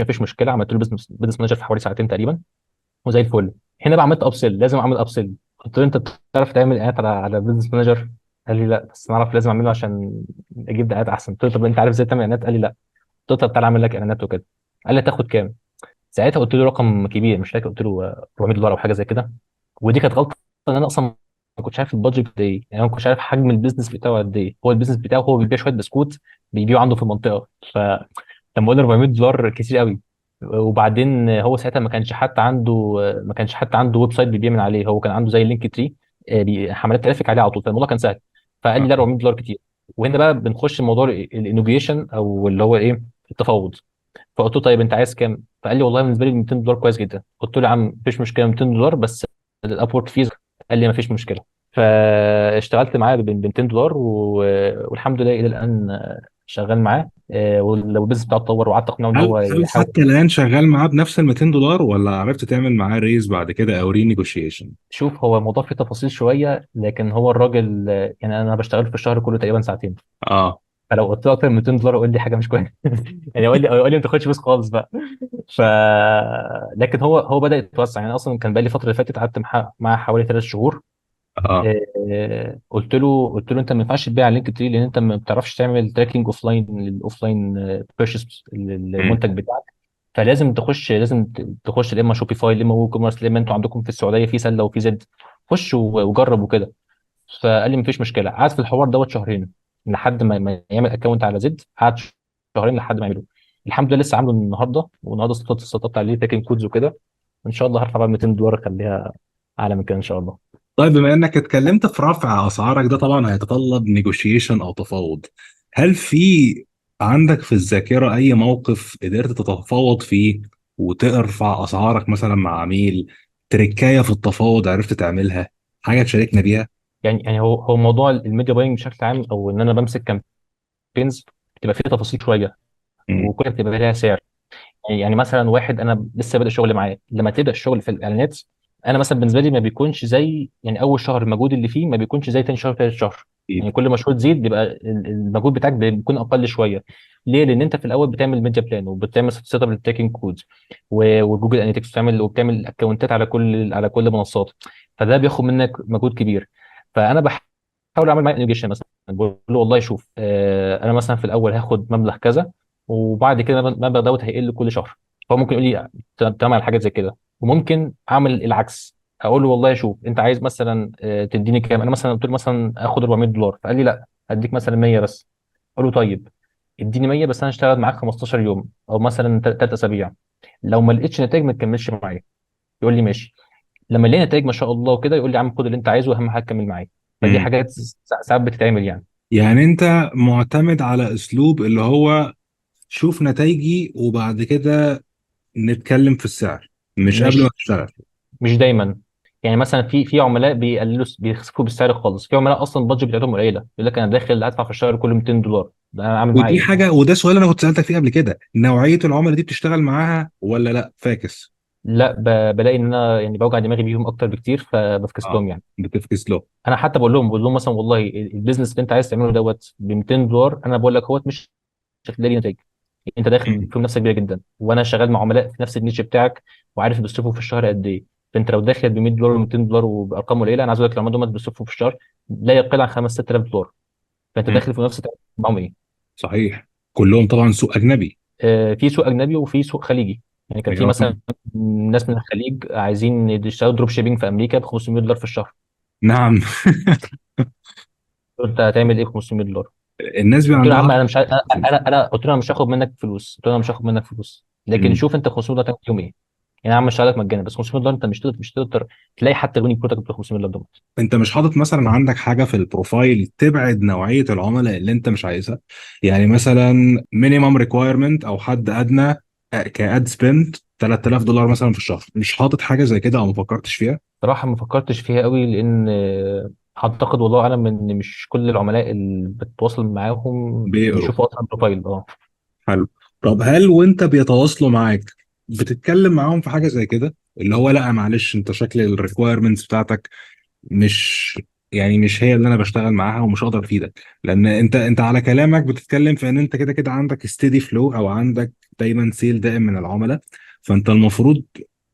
مفيش مشكله. عملت له بزنس مانجر في حوالي ساعتين تقريبا، وزي الفل. هنا بقى عملت upsell، لازم اعمل upsell. قلت له انت بتعرف تعمل اعلانات على business manager؟ قال لي لا، بس انا اعرف لازم اعمله عشان اجيب دعايات احسن. قلت له طب انت عارف ازاي تعمل اعلانات؟ قال لي لا. قلت له طب تعالى اعمل لك اعلانات وكده. قال لي تاخد كام؟ ساعتها قلت له رقم كبير مش فاكر، قلت له 400 دولار او حاجة زي كده. ودي كانت غلطه، ان انا اصلا ما كنتش عارف ال budget قد ايه، يعني انا ما كنتش عارف حجم ال business بتاعه قد ايه. هو ال business بتاعه هو بيبيع شوية بسكوت بيبيعه عنده في المنطقه. فلما قلنا 400 دولار كتير قوي. وبعدين هو ساعتها ما كانش حتى عنده website بيبيع من عليه، هو كان عنده زي Linktree، حملات traffic عليه على طول، فالموضوع كان سهل. فقال لي لا 400 دولار كتير. وهنا بقى بنخش موضوع الانوجيشن او اللي هو ايه، التفاوض. فقلت له طيب انت عايز كام؟ فقال لي والله بالنسبة لي 200 دولار كويس جدا. قلت له يا عم مفيش مشكلة 200 دولار، بس ال Upwork fees. قال لي مفيش مشكله. فاشتغلت معاه ب 200 دولار والحمد لله الى الان شغال معاه. وال business بتاعه اتطور، وقعدت اقنعه ان هل هو هل يحاول. حتى الآن شغال معاه بنفس ال 200 دولار، ولا عرفت تعمل معاه raise بعد كده او renegotiation؟ شوف، هو الموضوع فيه تفاصيل شويه، لكن هو الراجل يعني انا بشتغل في الشهر كله تقريبا ساعتين. اه. فلو قلت له اكتر من 200 دولار قول لي حاجة مش كويسه. يعني يقول لي ما تاخدش فلوس خالص بقى. ف لكن هو بدا يتوسع، يعني اصلا كان بقى لي فترة اللي فاتت قعدت معاه حوالي 3 شهور. اه. قلت له انت ما ينفعش تبيع على Linktree، لان انت ما بتعرفش تعمل tracking offline لل offline purchase امم. للمنتج بتاعك. فلازم تخش، لازم تخش يا اما Shopify، يا اما WooCommerce، يا اما انتوا عندكم في السعودية في سله وفي زد. خش وجرب وكده. فقال لي مفيش مشكلة. قعد في الحوار دوت شهرين لحد ما يعمل account على زد. قعد شهرين لحد ما يعمله. الحمد لله لسه عامله النهارده، والنهارده سطبت عليه tracking codes وكده، وان شاء الله هرفع بقى $200 اخليها اعلى من كده ان شاء الله. طيب بما انك اتكلمت في رفع اسعارك، ده طبعا هيتطلب negotiation او تفاوض. هل في عندك في الذاكرة اي موقف قدرت تتفاوض فيه وترفع اسعارك مثلا مع عميل؟ تركاية في التفاوض عرفت تعملها، حاجة تشاركنا بيها؟ يعني هو موضوع ال media buying بشكل عام، او ان انا بمسك campaigns، بتبقى فيه تفاصيل شوية، وكل بتبقى لها سعر. يعني مثلا واحد انا لسه بادئ شغل معاه، لما تبدا الشغل في الاعلانات، انا مثلا بالنسبة لي ما بيكونش زي يعني اول شهر المجهود اللي فيه ما بيكونش زي تاني شهر تالت شهر. يعني كل مشروع تزيد بيبقى المجهود بتاعك بيكون اقل شوية. ليه؟ لان انت في الاول بتعمل media plan، وبتعمل setup لل tracking codes و Google Analytics، وبتعمل account ات على كل منصات، فده بياخد منك مجهود كبير. فانا بحاول اعمل معاه نيجوشيشن، مثلا بقول له والله شوف، انا مثلا في الاول هاخد مبلغ كذا، وبعد كده المبلغ دوت هيقل كل شهر. فهو ممكن يقول لي تمام على حاجات زي كده، وممكن اعمل العكس، اقول له والله شوف انت عايز مثلا تديني كام؟ انا مثلا قلت له مثلا اخد $400، فقال لي لا هديك مثلا 100 بس. اقول له طيب اديني 100 بس، انا هشتغل معاك 15 يوم او مثلا 3 اسابيع، لو ما لقيتش نتائج ما تكملش معايا. يقول لي ماشي. لما الاقي نتائج ما شاء الله وكده يقول لي يا عم خد اللي انت عايزه، اهم حاجة كمل معايا. فدي حاجات ساعات بتتعمل. يعني انت معتمد على اسلوب اللي هو شوف نتائجي وبعد كده نتكلم في السعر، مش قبل ما تشتغل. مش دايما. يعني مثلا في عملاء بيخسفوا بالسعر خالص، في عملاء اصلا ال budget بتاعتهم قليله، يقول لك انا داخل هدفع في الشهر كله $200، ده انا عامل معايا ودي ايه؟ حاجة، وده سؤال انا كنت سالتك فيه قبل كده، نوعية العملاء دي بتشتغل معاها ولا لا فاكس؟ لا، بلاقي ان انا يعني بوجع دماغي بيهم اكتر بكتير، فبفكس لهم. بتفكس لهم. انا حتى بقول لهم مثلا والله ال business اللي انت عايز تعمله دوت ب $200، انا بقول لك هوت مش هتلاقي نتائج، انت داخل في منافسه كبيرة جدا، وانا شغال مع عملاء في نفس ال niche بتاعك وعارف بيصرفوا في الشهر قد ايه. فانت لو داخل ب $100 و $200 وبارقام قليله، انا عايز اقول لك لو هم بيصرفوا في الشهر لا يقل عن $5-6,000، فانت داخل في منافسه معاهم ايه؟ صحيح. كلهم طبعا سوق اجنبي. في سوق اجنبي وفي سوق خليجي. يعني كان في مثلا ناس من الخليج عايزين يشتغلوا drop shipping في امريكا ب $500 في الشهر. نعم. انت هتعمل ايه ب $500؟ الناس بيبقى قلت له يا عم عندها انا مش انا قلت له انا مش هاخد منك فلوس، قلت له انا مش هاخد منك فلوس، لكن شوف انت $500 تعمل يوم ايه؟ يعني انا عم اشتغلك مجانا، بس $500 انت مش تقدر تلاقي حتى unique product ب $500 دول. انت مش حاطط مثلا عندك حاجة في ال profile تبعد نوعية العملاء اللي انت مش عايزها؟ يعني مثلا minimum requirement او حد ادنى ك ad spend $3,000 مثلا في الشهر، مش حاطط حاجة زي كده او ما فكرتش فيها؟ صراحة ما فكرتش فيها قوي، لان اعتقد والله اعلم ان مش كل العملاء اللي بتتواصل معاهم بيقروا. بيشوفوا اصلا profile. حلو. طب هل وانت بيتواصلوا معاك بتتكلم معاهم في حاجة زي كده، اللي هو لا معلش انت شكل ال requirements بتاعتك مش هي اللي انا بشتغل معاها ومش هقدر افيدك، لان انت على كلامك بتتكلم في ان انت كده كده عندك steady flow او عندك دايما سيل دائم من العملاء، فانت المفروض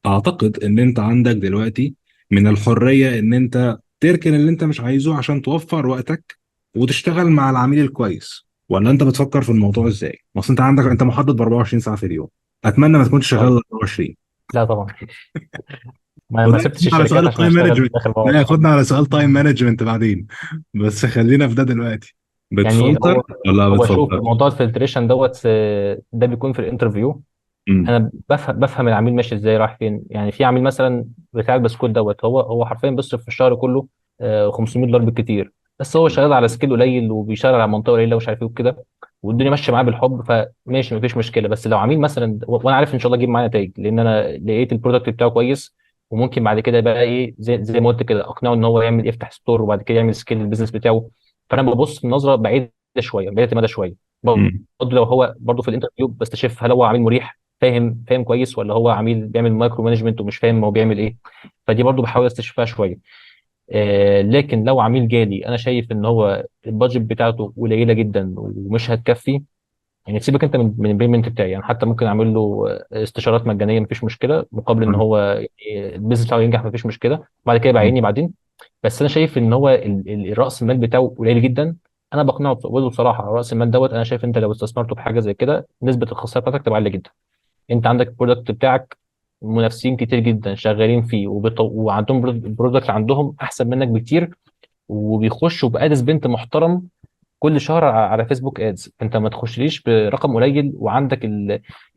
اعتقد ان انت عندك دلوقتي من الحرية ان انت تركن اللي انت مش عايزه عشان توفر وقتك وتشتغل مع العميل الكويس. ولا انت بتفكر في الموضوع ازاي؟ ما اصل انت محدد ب 24 ساعة في اليوم، اتمنى ما تكونش شغال 24. لا طبعا. ما وده سبتش ياخدنا على سؤال الشركات عشان ال time اشتغل management. داخل لا، 24. ياخدنا على سؤال time management بعدين، بس خلينا في ده دلوقتي. بتفلتر ولا هو شوف بتفلتر؟ موضوع ال filtration دوت، ده بيكون في ال interview. انا بفهم العميل ماشي ازاي، رايح فين. يعني في عميل مثلا بتاع البسكوت دوت، هو حرفيا بيصرف في الشهر كله، $500 بالكتير، بس هو شغال على scale قليل وبيشتغل على منطقة قليله ومش عارف ايه وكده، والدنيا ماشية معاه بالحب، فماشي مفيش مشكلة. بس لو عميل مثلا وانا عارف ان شاء الله اجيب معاه نتائج، لان انا لقيت ال product بتاعه كويس، وممكن بعد كده بقى ايه زي ما قلت كده اقنعه ان هو يفتح store وبعد كده يعمل scale ال business بتاعه. فانا ببص نظره بعيدة شوية، بعيدة المدى شوية. برضه لو هو برضه في ال interview بستشف هل هو عميل مريح، فاهم كويس، ولا هو عميل بيعمل micro management ومش فاهم هو بيعمل ايه. فدي برضه بحاول استشفها شوية. لكن لو عميل جالي انا شايف ان هو ال budget بتاعته قليله جدا ومش هتكفي، سيبك انت من ال payment بتاعي، حتى ممكن اعمل له استشارات مجانية مفيش مشكلة، مقابل ان هو ال business بتاعه ينجح مفيش مشكلة، بعد كده يبقى عيني بعدين. بس انا شايف ان هو راس المال بتاعه قليل جدا، انا بقنعه بقول له بصراحة راس المال دوت انا شايف انت لو استثمرته في حاجة زي كده نسبه الخسارة بتاعتك تبقى عالية جدا. انت عندك ال product بتاعك منافسين كتير جدا شغالين فيه وعندهم product عندهم احسن منك بكتير، وبيخشوا ب ad spend محترم كل شهر على فيسبوك ads. انت ما تخشليش برقم قليل وعندك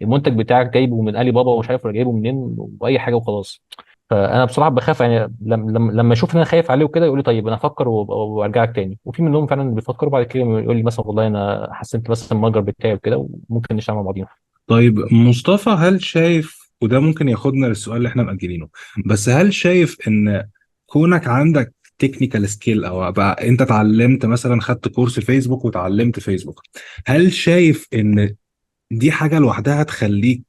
المنتج بتاعك جايبه من علي بابا ومش عارف ولا جايبه منين واي حاجة وخلاص. فانا بصراحة بخاف، يعني لما اشوف ان انا خايف عليه وكده يقول لي طيب انا افكر وارجع لك تاني. وفي منهم فعلا بيفكروا بعد كده يقول لي مثلا والله انا حسنت بس المتجر بتاعي وكده، وممكن نشتغل مع بعضينا. طيب مصطفى، هل شايف، وده ممكن ياخدنا للسؤال اللي احنا مأجلينه، بس هل شايف ان كونك عندك technical skill او بقى انت اتعلمت مثلا، خدت كورس فيسبوك وتعلمت فيسبوك، هل شايف ان دي حاجة لوحدها تخليك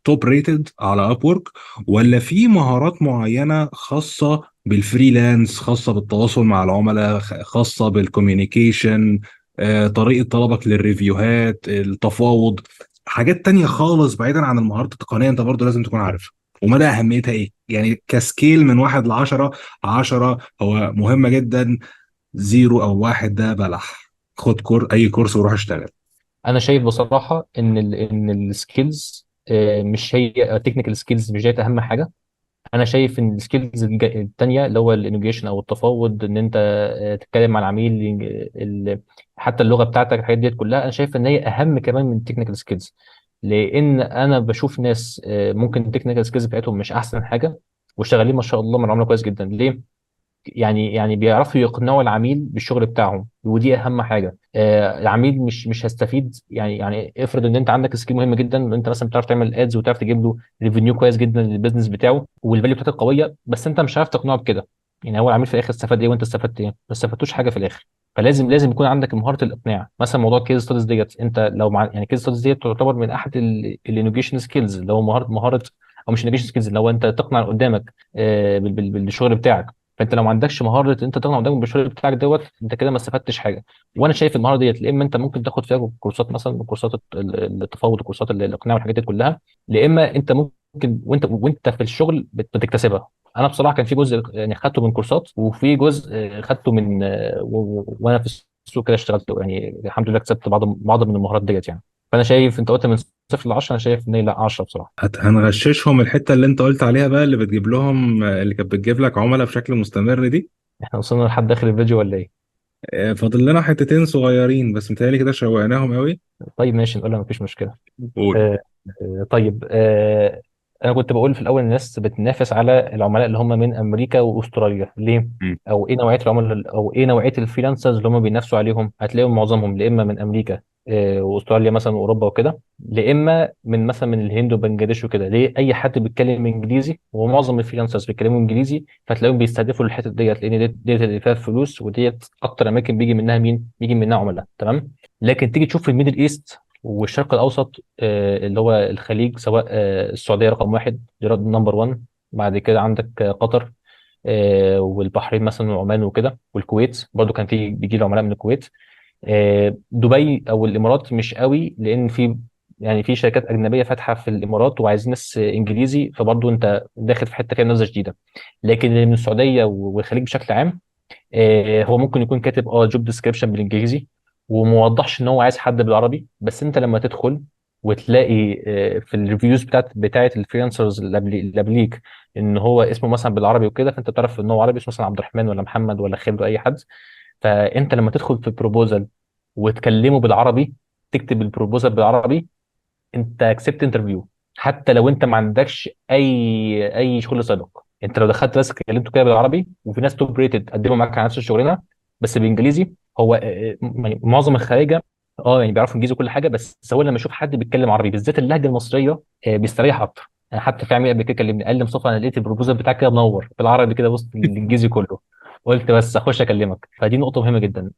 top rated على ابورك، ولا في مهارات معينة خاصة بال freelance، خاصة بالتواصل مع العملاء، خاصة بال communication، طريقة طلبك لل review هات، التفاوض، حاجات تانية خالص بعيدا عن المهارات التقنية انت برضو لازم تكون عارفها، ومدى أهميتها ايه؟ يعني ك scale من 1 ل10، 10 هو مهمة جدا، 0 أو 1 ده بلح، خد أي كورس وروح اشتغل. أنا شايف بصراحة إن ال skills، مش هي technical skills، مش ديت أهم حاجة. أنا شايف إن ال skills التانية اللي هو الانوجيشن أو التفاوض، إن أنت، تتكلم مع العميل، حتى اللغة بتاعتك، الحاجات ديت كلها أنا شايف إن هي أهم كمان من ال technical skills. لأن أنا بشوف ناس، ممكن ال technical skills بتاعتهم مش أحسن حاجة وشغالين ما شاء الله مع العملاء كويس جدا. ليه؟ يعني بيعرفوا يقنعوا العميل بالشغل بتاعهم، ودي اهم حاجة. العميل مش هيستفيد، يعني افرض ان انت عندك skill مهم جدا، ان انت مثلا بتعرف تعمل ads وتعرف تجيب له revenue كويس جدا لل business بتاعه وال value بتاعتك قوية، بس انت مش عارف تقنعه بكده. هو العميل في الاخر استفاد ايه وانت استفدت ايه؟ ما استفدتوش حاجة في الاخر. فلازم يكون عندك مهارة الاقناع. مثلا موضوع case studies ديت، انت لو مع يعني case studies ديت تعتبر من احد ال negotiation skills، اللي هو مهارة او مش negotiation skills، اللي هو انت تقنع اللي قدامك، بالشغل بتاعك. فانت لو ما عندكش مهارة ان انت تقنع قدامك بالشغل بتاعك دوت، انت كده ما استفدتش حاجة. وانا شايف المهارة ديت يا اما انت ممكن تاخد فيها كورسات، مثلا كورسات التفاوض وكورسات الاقناع والحاجات دي كلها، يا اما انت ممكن وانت في الشغل بتكتسبها. انا بصراحة كان في جزء خدته من كورسات، وفي جزء خدته من وانا في السوق كده اشتغلت، الحمد لله اكتسبت بعض من المهارات ديت. فانا شايف انت قلت من 0 ل 10، انا شايف ان هي لا 10 بصراحة. هنغششهم الحتة اللي انت قلت عليها بقى، اللي بتجيب لهم، اللي كانت بتجيب لك عملاء بشكل مستمر دي. احنا وصلنا لحد اخر الفيديو ولا ايه؟ فاضل لنا حتتين صغيرين بس، متهيألي كده شوقناهم قوي. طيب ماشي، نقولها مفيش مشكلة. قول. طيب، انا كنت بقول في الاول الناس بتنافس على العملاء اللي هم من امريكا واستراليا، ليه؟ او ايه نوعية العملاء، او ايه نوعية ال freelancers اللي هم بينافسوا عليهم؟ هتلاقيهم معظمهم يا اما من امريكا، واستراليا مثلا واوروبا وكده، يا اما من مثلا من الهند وبنجلاديش وكده. ليه؟ اي حد بيتكلم انجليزي، ومعظم ال freelancers بيتكلموا انجليزي، فتلاقيهم بيستهدفوا الحتة ديت، لان ديت اللي فيها فلوس، وديت اكتر اماكن بيجي منها مين؟ بيجي منها عملاء. تمام. لكن تيجي تشوف في ال Middle East والشرق الاوسط، اللي هو الخليج، سواء، السعودية رقم 1، دي number 1، بعد كده عندك، قطر، والبحرين مثلا وعمان وكده، والكويت برضو كان في بيجي له عملاء من الكويت. دبي او الامارات مش قوي، لان في شركات اجنبية فاتحة في الامارات وعايزين ناس انجليزي، فبرضو انت داخل في حتة فيها منافسه شديدة. لكن اللي من السعودية والخليج بشكل عام، هو ممكن يكون كاتب job description بالانجليزي وموضحش ان هو عايز حد بالعربي، بس انت لما تدخل وتلاقي، في ال reviews بتاعت ال freelancers اللي قبليك ان هو اسمه مثلا بالعربي وكده، فانت تعرف ان هو عربي، اسمه مثلا عبد الرحمن ولا محمد ولا خالد ولا اي حد. فانت لما تدخل في proposal وتكلمه بالعربي، تكتب ال proposal بالعربي، انت كسبت interview، حتى لو انت ما عندكش اي شغل سابق. انت لو دخلت بس كلمته كده بالعربي، وفي ناس top rated قدموا معاك على نفس الشغلانة بس بالانجليزي، هو، معظم الخلايجه بيعرفوا انجليزي وكل حاجة، بس هو لما يشوف حد بيتكلم عربي بالذات اللهجة المصرية، بيستريح اكتر. انا حتى في عميل قبل كده كلمني قال لي مصطفى انا لقيت ال proposal بتاعك كده منور بالعربي كده وسط الانجليزي كله، قلت بس اخش اكلمك. فدي نقطة مهمة جدا.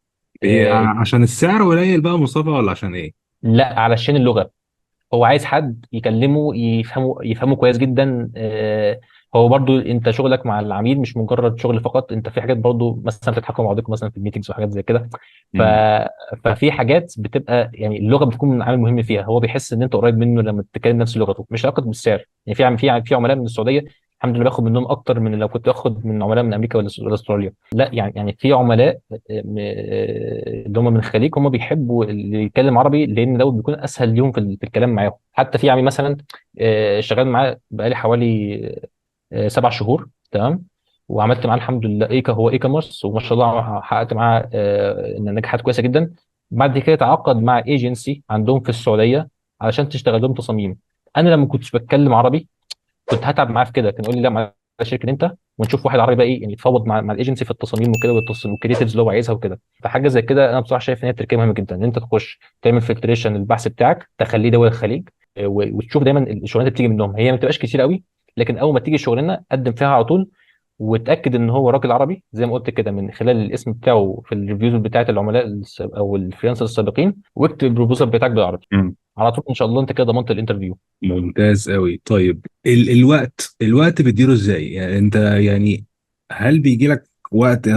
إيه، عشان السعر قليل بقى مصطفى ولا عشان ايه؟ لا، علشان اللغة. هو عايز حد يكلمه يفهمه كويس جدا. هو برضو انت شغلك مع العميل مش مجرد شغل فقط، انت في حاجات برضو مثلا بتتحكم مع بعضكم مثلا في ال meetings وحاجات زي كده. ففي حاجات بتبقى اللغة بتكون عامل مهم فيها، هو بيحس ان انت قريب منه لما تتكلم نفس لغته، مش علاقة بالسعر. في عملاء من السعودية الحمد لله باخد منهم اكتر من لو كنت باخد من عملاء من امريكا ولا استراليا. لا، يعني في عملاء، اللي هم من الخليج هم بيحبوا اللي يتكلم عربي، لان ده بيكون اسهل ليهم في الكلام معاهم. حتى في عميل مثلا، شغال معاه بقالي حوالي، 7 شهور، تمام، وعملت معاه الحمد لله ايه، هو e-commerce، وما شاء الله حققت معاه نجاحات كويسة جدا. بعد كده تعاقد مع ايجنسي عندهم في السعودية علشان تشتغل لهم تصاميم. انا لما كنتش بتكلم عربي كنت هتعب معاه في كده، كان يقول لي لا معلش شركة انت، ونشوف واحد عربي بقى ايه يعني يتفاوض مع الايجنسي في التصاميم وكده، والتصميم وال creatives اللي هو عايزها وكده. فحاجه زي كده انا بصراحة شايف ان هي تركيبه مهمة جدا، ان انت تخش تعمل filtration البحث بتاعك تخليه دول الخليج، وتشوف دايما الشغلانات اللي بتيجي منهم، هي ما بتبقاش كتير قوي، لكن اول ما تيجي شغلانة قدم فيها على طول، وتاكد ان هو راجل عربي زي ما قلت كده من خلال الاسم بتاعه في ال reviews بتاعه العملاء او ال freelancers السابقين، واكتب ال proposal بتاعك بالعربي على طول، ان شاء الله انت كده ضمنت ال interview. ممتاز قوي. طيب الوقت بتديره ازاي؟ يعني انت يعني هل بيجي لك وقت؟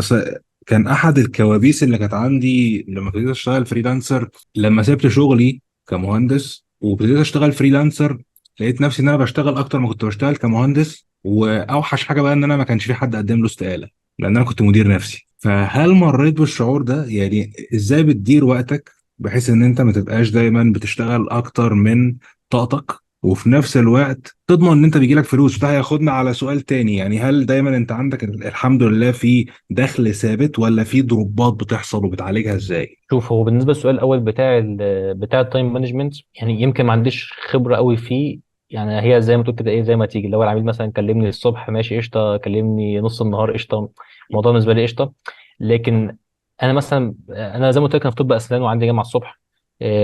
كان احد الكوابيس اللي كانت عندي لما ابتديت اشتغل freelancer، لما سبت شغلي كمهندس وابتديت اشتغل freelancer، لقيت نفسي ان انا بشتغل اكتر ما كنت بشتغل كمهندس. واوحش حاجة بقى ان انا ما كانش في حد قدم له استقالة لان انا كنت مدير نفسي. فهل مريت بالشعور ده؟ يعني ازاي بتدير وقتك بحيث ان انت ما تبقاش دايما بتشتغل اكتر من طاقتك، وفي نفس الوقت تضمن ان انت بيجيلك فلوس؟ ده هياخدنا على سؤال تاني، يعني هل دايما انت عندك الحمد لله في دخل ثابت، ولا في ضربات بتحصل وبتعالجها ازاي؟ شوف، هو بالنسبة للسؤال الاول بتاع ال time management، يعني يمكن ما عنديش خبره قوي فيه، يعني هي زي ما تقول كده ايه، زي ما تيجي. لو العميل مثلا كلمني الصبح ماشي قشطه، كلمني نص النهار قشطه، الموضوع بالنسبة لي قشطه. لكن انا مثلا، انا زي ما قلت لك انا في طب اسنان وعندي جامعه الصبح،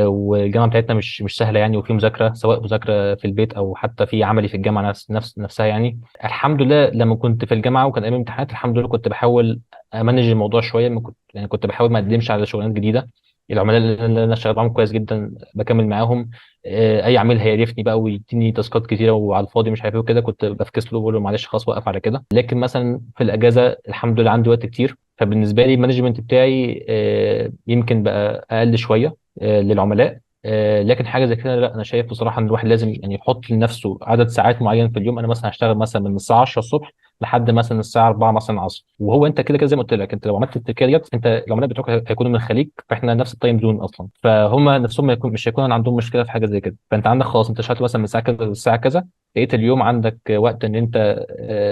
والجامعة بتاعتنا مش سهلة يعني، وفي مذاكرة سواء مذاكرة في البيت او حتى في عملي في الجامعة نفسها يعني. الحمد لله لما كنت في الجامعة وكان ايام الامتحانات الحمد لله كنت بحاول ا manage الموضوع شوية، ما كنت يعني كنت بحاول ما اقدمش على شغلانات جديدة. العملاء اللي انا شغال معاهم كويس جدا بكمل معاهم، اي عميل هيعرفني بقى ويديني task ات كتيرة وعلى الفاضي مش عارف ايه وكده، كنت بفكس له بقول له معلش خلاص وقف على كده. لكن مثلا في الاجازة الحمد لله عندي وقت كتير، فبالنسبه لي ال management بتاعي يمكن بقى اقل شوية للعملاء. لكن حاجة زي كده لا، انا شايف بصراحة ان الواحد لازم يعني يحط لنفسه عدد ساعات معين في اليوم. انا مثلا هشتغل مثلا من الساعة 10 الصبح لحد مثلا الساعة 4 مثلا العصر، وهو انت كده كده زي ما قلت لك، انت لو عملت التركية ديت، انت العملاء بتوعك هيكونوا من الخليج، فاحنا نفس ال time zone اصلا، فهم نفسهم مش هيكون عندهم مشكلة في حاجة زي كده. فانت عندك خلاص، انت اشتغلت مثلا من الساعة كذا للساعة كذا، لقيت اليوم عندك وقت ان انت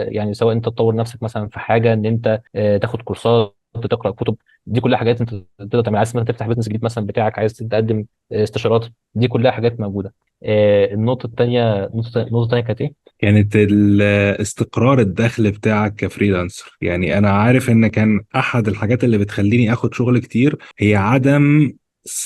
يعني سواء انت تطور نفسك مثلا في حاجة، ان انت تاخد كورسات، تقرا كتب، دي كلها حاجات انت تقدر تعملها. عايز مثلا تفتح business جديد مثلا بتاعك، عايز تقدم استشارات، دي كلها حاجات موجودة. النقطة الثانية، النقطة الثانية كانت ايه؟ كانت استقرار الدخل بتاعك ك freelancer. يعني انا عارف ان كان احد الحاجات اللي بتخليني اخد شغل كتير هي عدم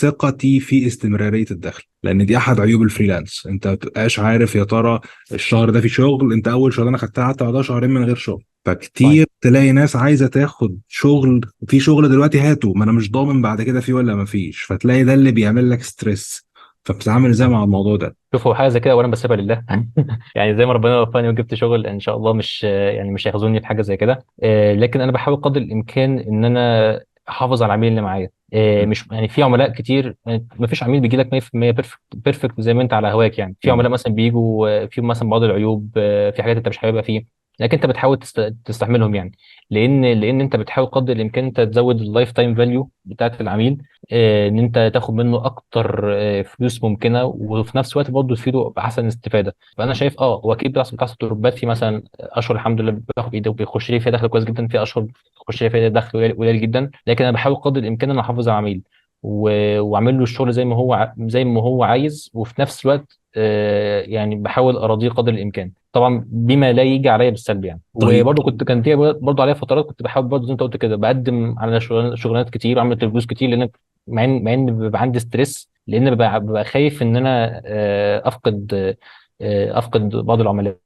ثقتي في استمرارية الدخل، لان دي احد عيوب ال freelance، انت ما بتبقاش عارف يا ترى الشهر ده في شغل. انت اول شغلانة خدتها قعدت بعدها شهرين من غير شغل، فكتير تلاقي ناس عايزه تاخد شغل، في شغل دلوقتي هاته، ما انا مش ضامن بعد كده في ولا ما فيش، فتلاقي ده اللي بيعمل لك stress. فبتتعامل ازاي مع الموضوع ده؟ شوف، هو حاجة زي كده وانا بسيبها لله يعني زي ما ربنا وفقني وجبت شغل ان شاء الله، مش يعني مش هيخذلني في حاجة زي كده. لكن انا بحاول قدر الامكان ان انا احافظ على العميل اللي معايا. مش يعني في عملاء كتير، يعني ما فيش عميل بيجي لك 100% perfect زي ما انت على هواك. يعني في عملاء مثلا بيجوا فيهم مثلا بعض العيوب، في حاجات انت مش حاببها فيه، لكن انت بتحاول تستحملهم يعني، لان انت بتحاول قدر الامكان انت تزود ال lifetime value بتاعت العميل، ان انت تاخد منه اكتر فلوس ممكنة، وفي نفس الوقت برضه تفيده باحسن استفاده. فانا شايف هو اكيد بتحصل drop ات في مثلا اشهر الحمد لله باخد ايده وبيخش لي فيها دخل كويس جدا، في اشهر بيخش لي فيها دخل قليل جدا، لكن انا بحاول قدر الامكان ان انا احافظ على العميل واعمل له الشغل زي ما هو عايز، وفي نفس الوقت يعني بحاول اراضيه قدر الامكان، طبعا بما لا يجي عليا بالسلب يعني. طيب. وبرضه كان في برضه عليا فترات كنت بحاول برضه زي ما انت قلت كده بقدم على شغلانات كتير وعمل interviews كتير، لان مع ان بيبقى عندي stress، لان ببقى خايف ان انا افقد بعض العملاء،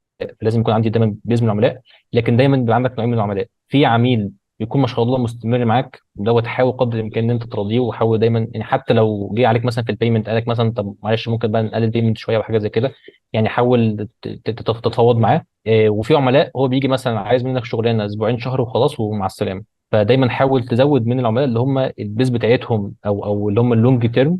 فلازم يكون عندي دايما base من العملاء. لكن دايما بيبقى عندك نوعين من العملاء، في عميل يكون ما شاء الله مستمر معاك، دوت حاول قدر الامكان ان انت تراضيه، وحاول دايما يعني حتى لو جه عليك مثلا في ال payment قالك مثلا طب معلش ممكن بقى نقلل ال payment شوية وحاجه زي كده، يعني حاول تتفاوض معاه. وفي عملاء هو بيجي مثلا عايز منك شغلانة اسبوعين شهر وخلاص ومع السلامة. فدايما حاول تزود من العملاء اللي هم ال base بتاعتهم او اللي هم ال long term،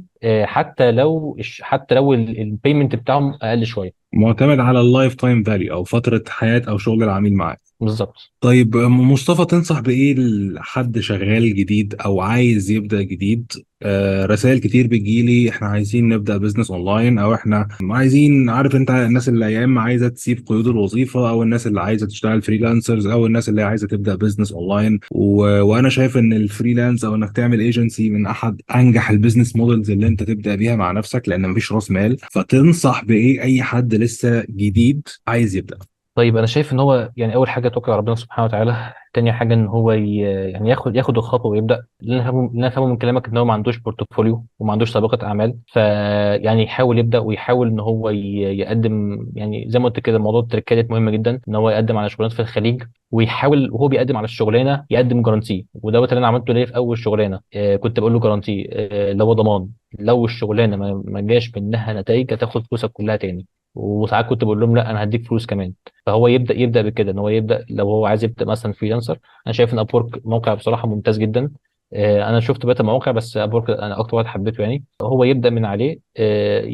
حتى لو ال payment بتاعهم اقل شوية. معتمد على ال lifetime value او فترة حياة او شغل العميل معاك. بالظبط. طيب مصطفى، تنصح بإيه لحد شغال جديد أو عايز يبدأ جديد؟ رسائل كتير بتجيلي، احنا عايزين نبدأ business online، أو احنا عايزين، عارف انت، الناس اللي يا اما عايزة تسيب قيود الوظيفة، أو الناس اللي عايزة تشتغل freelancers، أو الناس اللي عايزة تبدأ business online. وأنا شايف إن ال freelance أو إنك تعمل ايجنسي من أحد أنجح ال business models اللي انت تبدأ بيها مع نفسك، لأن مفيش رأس مال. فتنصح بإيه أي حد لسه جديد عايز يبدأ؟ طيب انا شايف ان هو يعني اول حاجة توكل على ربنا سبحانه وتعالى، تاني حاجة ان هو يعني ياخد الخطوة ويبدا. اللي انا فاهمه من كلامك ان هو ما عندوش portfolio وما عندوش سابقه اعمال، فيعني يحاول يبدا ويحاول ان هو يقدم، يعني زي ما قلت كده موضوع التركات مهم جدا، ان هو يقدم على شغلانات في الخليج، ويحاول وهو بيقدم على الشغلانة يقدم guarantee. ودوت اللي انا عملته ليه في اول شغلانة، كنت بقول له guarantee، اللي هو ضمان، لو الشغلانة ما جاش منها نتائج هتاخد فلوسك كلها تاني. وساعات كنت بقول لهم لا انا هديك فلوس كمان. فهو يبدا بكده، ان هو يبدا لو هو عايز يبدا مثلا freelancer. انا شايف ان Upwork موقع بصراحة ممتاز جدا، انا شفت بقية المواقع بس Upwork انا اكتر واحد حبيته. يعني هو يبدا من عليه،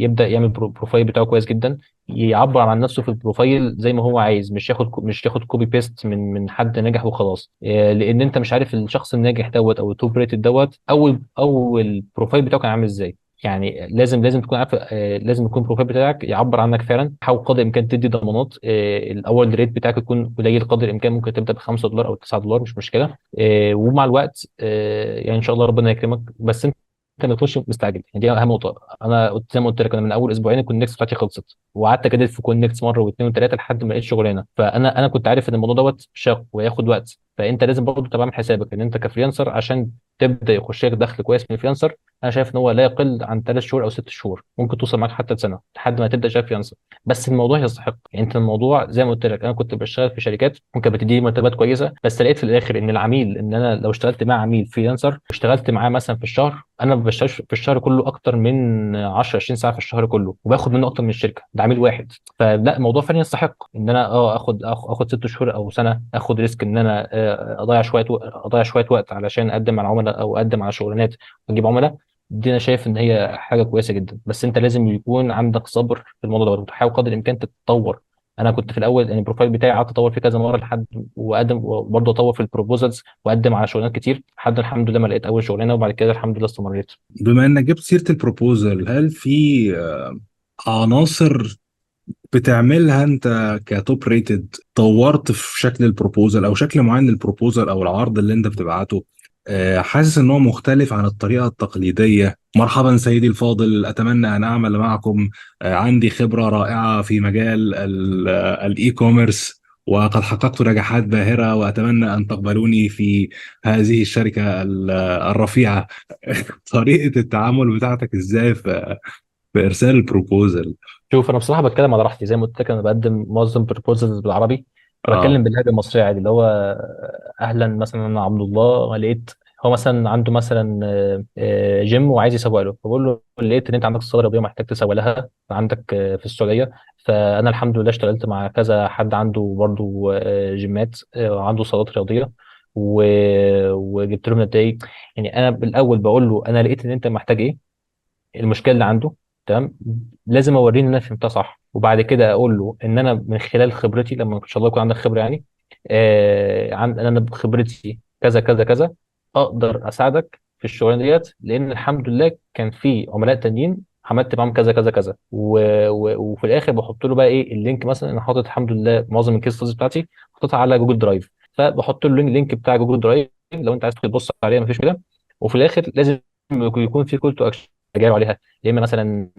يبدا يعمل profile بتاعه كويس جدا، يعبر عن نفسه في ال profile زي ما هو عايز، مش ياخد copy paste من حد ناجح وخلاص، لان انت مش عارف الشخص الناجح دوت او ال top rated دوت اول profile بتاعه كان عامل ازاي. يعني لازم تكون عارف، لازم يكون ال profile بتاعك يعبر عنك فعلا. حاول قدر الامكان تدي ضمانات، ال hourly rate بتاعك يكون قليل قدر الامكان، ممكن تبدا ب $5 او $9 مش مشكلة، ومع الوقت يعني ان شاء الله ربنا يكرمك. بس انت ما تكونش مستعجل، يعني دي اهم نقطة. انا زي ما قلت لك انا من اول اسبوعين ال connects بتاعتي خلصت، وقعدت اجدد في connects مرة واثنين وثلاثة لحد ما لقيت شغلانة. فانا كنت عارف ان الموضوع دوت شاق وياخد وقت، فانت لازم برضه تبقى عامل حسابك ان انت ك freelancer عشان تبدا يخش لك دخل كويس من ال freelancer، انا شايف ان هو لا يقل عن 3 شهور او 6 شهور، ممكن توصل معاك حتى لسنه لحد ما تبدا شغال freelancer. بس الموضوع يستحق، يعني انت الموضوع زي ما قلت لك انا كنت بشتغل في شركات ممكن بتديني مرتبات كويسة، بس لقيت في الاخر ان العميل، ان انا لو اشتغلت مع عميل freelancer اشتغلت معاه مثلا في الشهر، انا ما بشتغلش في الشهر كله اكتر من 10 20 ساعة في الشهر كله، وباخد منه اكتر من الشركة، ده عميل واحد. فلا الموضوع فعلا يستحق ان انا اخد 6 شهور او سنة، اخد risk ان انا اضيع شوية وقت علشان اقدم على عملاء او اقدم على شغلانات واجيب عملاء. دي انا شايف ان هي حاجة كويسة جدا، بس انت لازم يكون عندك صبر في الموضوع ده، وتحاول قدر الامكان تتطور. انا كنت في الاول يعني ال profile بتاعي قعدت اطور فيه كذا مرة لحد واقدم، وبرضه اطور في ال proposals واقدم على شغلانات كتير لحد الحمد لله ما لقيت اول شغلانة، وبعد كده الحمد لله استمريت. بما انك جبت سيره ال proposal، هل في عناصر بتعملها انت ك top rated طورت في شكل ال proposal او شكل معين لل proposal او العرض اللي انت بتبعته، حاسس ان هو مختلف عن الطريقة التقليدية؟ مرحبا سيدي الفاضل، اتمنى ان اعمل معكم، عندي خبره رائعة في مجال ال e-commerce وقد حققت نجاحات باهره واتمنى ان تقبلوني في هذه الشركة الرفيعة. طريقه التعامل بتاعتك ازاي في ارسال ال proposal؟ شوف، انا بصراحة بتكلم على راحتي، زي ما قلت لك انا بقدم معظم proposals بالعربي، فبتكلم باللهجة المصرية عادي، اللي هو اهلا مثلا انا عبد الله، لقيت هو مثلا عنده مثلا جيم وعايز يسوق له، فبقول له لقيت ان انت عندك صاله رياضية محتاج تسوق لها عندك في السعودية، فانا الحمد لله اشتغلت مع كذا حد عنده برضو جيمات وعنده صالات رياضية وجبت لهم نتائج. يعني انا بالاول بقول له انا لقيت ان انت محتاج ايه، المشكلة اللي عنده، تمام، لازم اوريه ان انا فهمتها صح، وبعد كده اقول له ان انا من خلال خبرتي، لما ان شاء الله يكون عندك خبره يعني، انا بخبرتي كذا كذا كذا اقدر اساعدك في الشغلانة ديت، لان الحمد لله كان في عملاء تانيين عملت معاهم كذا كذا كذا، وفي الاخر بحط له بقى ايه ال link، مثلا انا حاطط الحمد لله معظم ال case studies بتاعتي حاططها على Google Drive، فبحط له ال link بتاع Google Drive لو انت عايز تبص عليها مفيش مشكلة. وفي الاخر لازم يكون في call to action جاي عليها، يا اما مثلا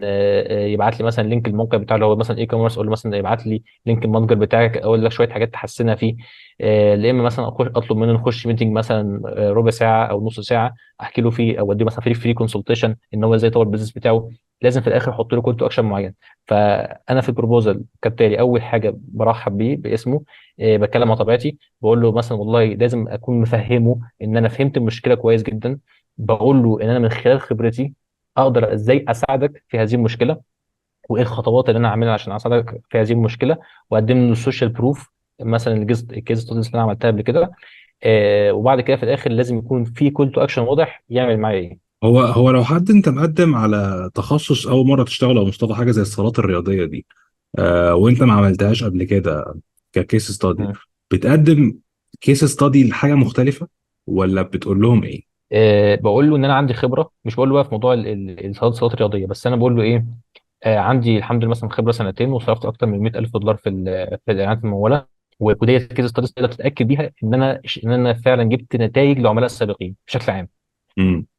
يبعت لي مثلا link الموقع بتاعه اللي هو مثلا e-commerce، اقول له مثلا يبعت لي link المتجر بتاعك، اقول لك شوية حاجات تحسنها فيه، يا اما مثلا اطلب منه نخش meeting مثلا ربع ساعة او نص ساعة احكي له فيه، او اديه مثلا free consultation ان هو ازاي يطور ال business بتاعه. لازم في الاخر احط له call to action معين. فانا في ال proposal كالتالي، اول حاجة برحب بيه باسمه، بتكلم مع طبيعتي، بقول له مثلا والله لازم اكون مفهمه ان انا فهمت المشكلة كويس جدا، بقول له ان انا من خلال خبرتي اقدر ازاي اساعدك في هذه المشكلة، وايه الخطوات اللي انا هعملها عشان اساعدك في هذه المشكلة، واقدم له ال social proof مثلا ال case studies اللي انا عملتها قبل كده، وبعد كده في الاخر لازم يكون في call to action واضح يعمل معايا ايه. هو لو حد انت مقدم على تخصص اول مرة تشتغل او مصطفى حاجة زي الصالات الرياضية دي، وانت ما عملتهاش قبل كده ك case study، بتقدم case study لحاجة مختلفة ولا بتقول لهم ايه؟ بقول له ان انا عندي خبره، مش بقول له بقى في موضوع الصالات الرياضية، بس انا بقول له ايه، عندي الحمد لله مثلا خبره سنتين وصرفت اكتر من $100,000 في في الاعلانات المموله، وديت case studies تقدر تتاكد بيها ان انا فعلا جبت نتائج لعملاء سابقين بشكل عام.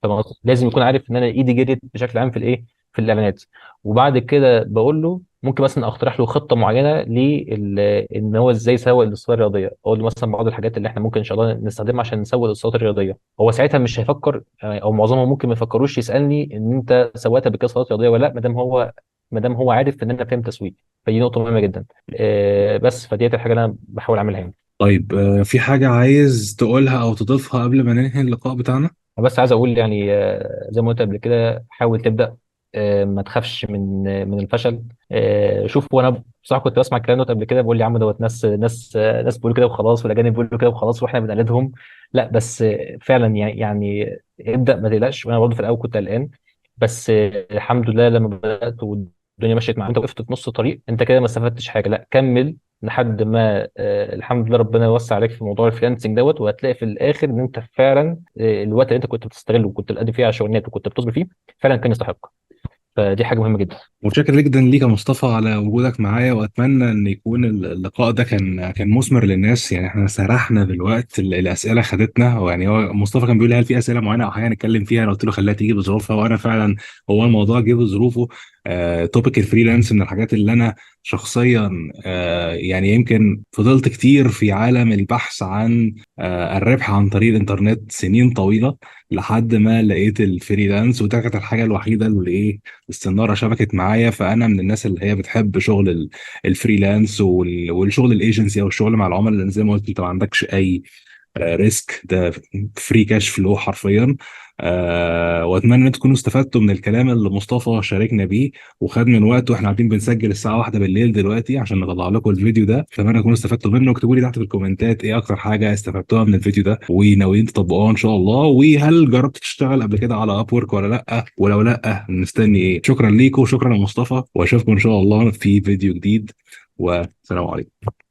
فلازم يكون عارف ان انا ايدي جريت بشكل عام في الايه، في الاعلانات. وبعد كده بقول له ممكن مثلا اقترح له خطه معينة ان هو ازاي يسوق للصالات الرياضية، اقول له مثلا بعض الحاجات اللي احنا ممكن ان شاء الله نستخدمها عشان نسوق للصالات الرياضية. هو ساعتها مش هيفكر، او معظمهم ممكن ما يفكروش يسالني ان انت سوقت قبل كده صالات رياضية ولا لا، ما دام هو عارف ان انا فاهم تسويق. فدي نقطة مهمة جدا. بس فديت الحاجة اللي انا بحاول اعملها يعني. طيب، في حاجة عايز تقولها او تضيفها قبل ما ننهي اللقاء بتاعنا؟ بس عايز اقول يعني، زي ما قلت قبل كده، حاول تبدا، ما تخافش من الفشل. شوف، وانا بصراحة كنت بسمع الكلام ده قبل كده، بقول يا عم دوت ناس ناس ناس بيقولوا كده وخلاص، والاجانب بيقولوا كده وخلاص، واحنا بنقلدهم. لا، بس فعلا يعني ابدا، ما تقلقش. وانا برضه في الاول كنت قلقان، بس الحمد لله لما بدات والدنيا مشيت معايا، انت وقفت في نص الطريق انت كده ما استفدتش حاجة، لا كمل لحد ما الحمد لله ربنا يوسع عليك في موضوع ال freelancing دوت، وهتلاقي في الاخر ان انت فعلا الوقت اللي انت كنت بتستغله وكنت بتقدم فيه على شغلانات وكنت بتصبر فيه فعلا كان يستحق. فدي حاجة مهمة جدا. متشكر جدا ليك يا مصطفى على وجودك معايا، واتمنى ان يكون اللقاء ده كان مثمر للناس. يعني احنا سرحنا بالوقت، الاسئلة خدتنا، ويعني هو مصطفى كان بيقول لي هل في اسئلة معينة او حاجة نتكلم فيها، انا قلت له خليها تيجي بظروفها، وانا فعلا هو الموضوع جه بظروفه. topic ال freelance من الحاجات اللي انا شخصيا يعني يمكن فضلت كتير في عالم البحث عن الربح عن طريق الانترنت سنين طويلة لحد ما لقيت ال freelance، وده كانت الحاجة الوحيدة اللي السناره شبكت معايا. فانا من الناس اللي هي بتحب شغل ال freelance والشغل الايجنسي او الشغل مع العملاء، لان زي ما قلت انت ما عندكش اي risk، ده free cash flow حرفيا. واتمنى ان تكونوا استفدتوا من الكلام اللي مصطفى شاركنا بيه وخد من وقته، واحنا قاعدين بنسجل الساعة 1 بالليل دلوقتي عشان نطلع لكم الفيديو ده. اتمنى تكونوا استفدتوا منه، اكتبوا لي تحت في الكومنتات ايه اكتر حاجة استفدتوها من الفيديو ده وناويين تطبقوها ان شاء الله، وهل جربت تشتغل قبل كده على Upwork ولا لا، ولو لا مستني ايه. شكرا ليكم وشكرا لمصطفى، واشوفكم ان شاء الله في فيديو جديد، والسلام عليكم.